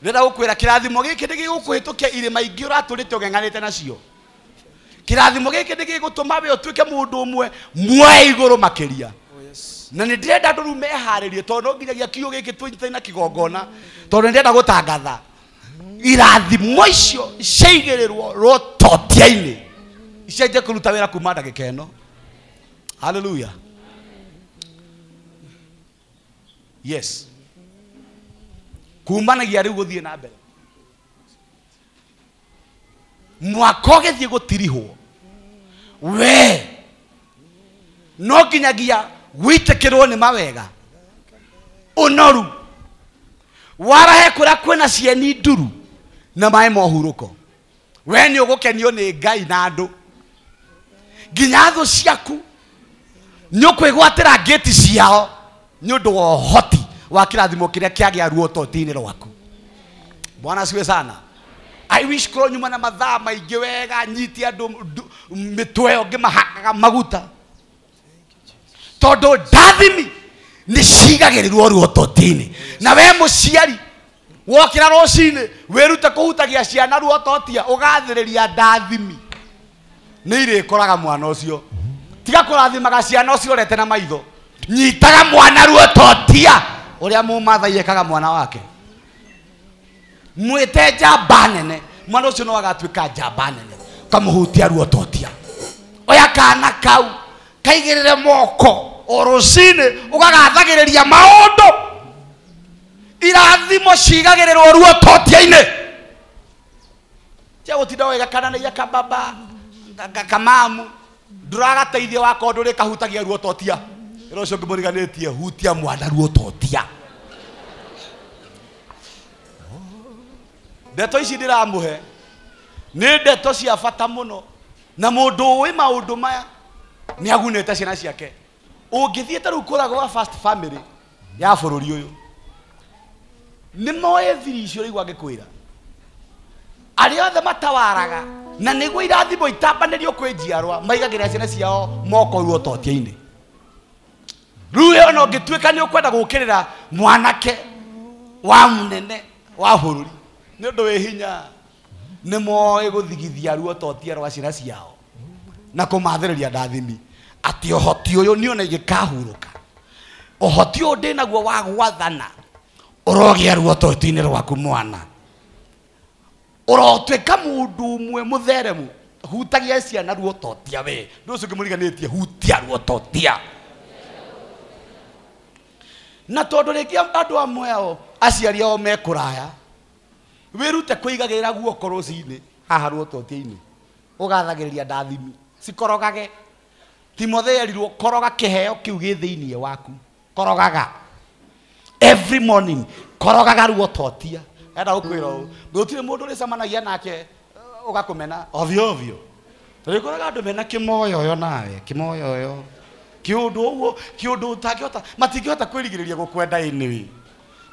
Ndĩrenda gũkwĩra kĩrathimo gĩkĩ nĩ gĩgũkũhĩtũkia irĩma ingĩ ũratũrĩte ũng'eng'anĩte nacio. Kĩrathimo gĩkĩ nĩ gĩgũtũma we ũtuĩke mũndũ ũmwe muoe igũrũ makĩria. Na nĩ ndĩrenda andũ rĩu meharĩrie tondũ no nginyagia kiugo gĩkĩ tũnyitane na kĩgongona tondũ nĩ ndĩrenda gũtangatha irathimo icio ciaigĩrĩrwo rũtotia-inĩ icenjie kũruta wĩra kuma ndagĩka ĩno. Hallelujah. Yes. Kumanagia rĩu gũthiĩ na mbere. Mwaka ũgĩthiĩ gũtirihwo we no nginyagia wĩtĩkĩrwo nĩ mawega ũnoru warahe kũrĩa kwĩna cieni nduru na maĩ ma ũhurũko. We nĩ ũgũkenio nĩ Ngai na andũ nginya thũ ciaku nĩ ũkwĩgwatĩra ngĩti ciao nĩ ũndũ wa ũhoti wa kĩrathimo kĩrĩa kĩagĩa ruototia-inĩ rwaku. Bwana asifiwe sana. I wish korwo nyuma na mathaa maingĩ wega nyite andũ mĩtwe ĩyo ngĩmahakaga maguta tondũ ndathimi nĩ cigagĩrĩrwo ruototia-inĩ. Na we mũciari wokĩra rũcinĩ wĩrute kũhutagia ciana ruototia ũgathĩrĩria ndathimi nĩ irĩkoraga mwana ũcio. Tiga kũrathimaga ciana ũciorete na maitho. Nyitaga mwana ruototia ũrĩa mũmathai ekaga mwana wake. Mwĩte njamba nene, mwana ũcio no agatuĩka njamba nene. Ũkamũhutia ruototia. Oya kana kau kaigĩrĩre moko o rũcinĩ ũgagathagĩrĩria maũndũ. Irathimo cigagĩrĩrwo ruototia-inĩ. Tia gũtinda wega kananagia kababa kamamu ndũragateithia wakorwo ndũrĩ kahutagia ruototia. Ĩra ũcio ũngĩ mũriganĩtie hutia mwana ruototia. Ndeto ici ndĩramũhe nĩ ndeto cia bata mũno na mũndũ ũĩ maũndũ maya nĩ agunĩte ciana ciake. Ũngĩthiĩ ta rĩu kũragwo wa first family ya bũrũri ũyũ nĩ moĩ thiri icio rĩu angĩkwĩra arĩa othe matawaraga na nĩguo irathimo itambanĩrio kwĩ njiarwa maigagĩrĩra ciana ciao moko ruototia-inĩ. Rĩu ona ũngĩtuĩka nĩ ũkwenda gũũkĩrĩra mwanake wa mũnene wa bũrũri nĩ ũndũ wĩ hinya nĩ moĩ gũthigithia ruototia rwa ciana ciao na kũmathĩrĩria ndathimi atĩ ũhoti ũyũ niĩ ona ingĩkahurũka ũhoti ũyũ ndĩnaguo wa gwathana ũrogĩa ruototia-inĩ rwaku mwana. Ũrotuĩka mũndũ ũmwe mũtheremu. Hutagia ciana ruototia we. Ndũ ũcio ũngĩmũriganĩtie hutia ruototia. Na tondũ rĩngĩ andũ amwe ao aciari ao me kũraya, wĩrute kũigagĩrĩra guoko rũcinĩ haha ruototia-inĩ, ũgathagĩrĩria ndathimi cikorogage. Timothy erirwo koroga kĩheo kĩu gĩ thĩinĩ waku, korogaga every morning, korogaga ruototia. Enda gũkwĩra ũũ, gũtirĩ mũndũ ũrĩcemanagia nake ũgakũmena ovyo ovyo. Rĩkoraga andũ mena kĩmoyoyo nawe, kĩmoyoyo kĩũndũ ũguo, kĩũndũ ũtangĩhota, matingĩhota kwĩrigĩrĩria gũkwenda anyway.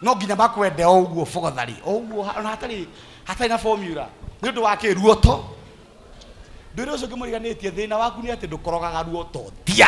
No nginya makwende o ũguo bogothari, o ũguo ona hatarĩ hatarĩ na formula. Nĩ ũndũ wa kĩ? Ruoto. Ndwĩre ũcio ũngĩmũriganĩtie, thĩna waku nĩ atĩ ndũkorogaga ruototia.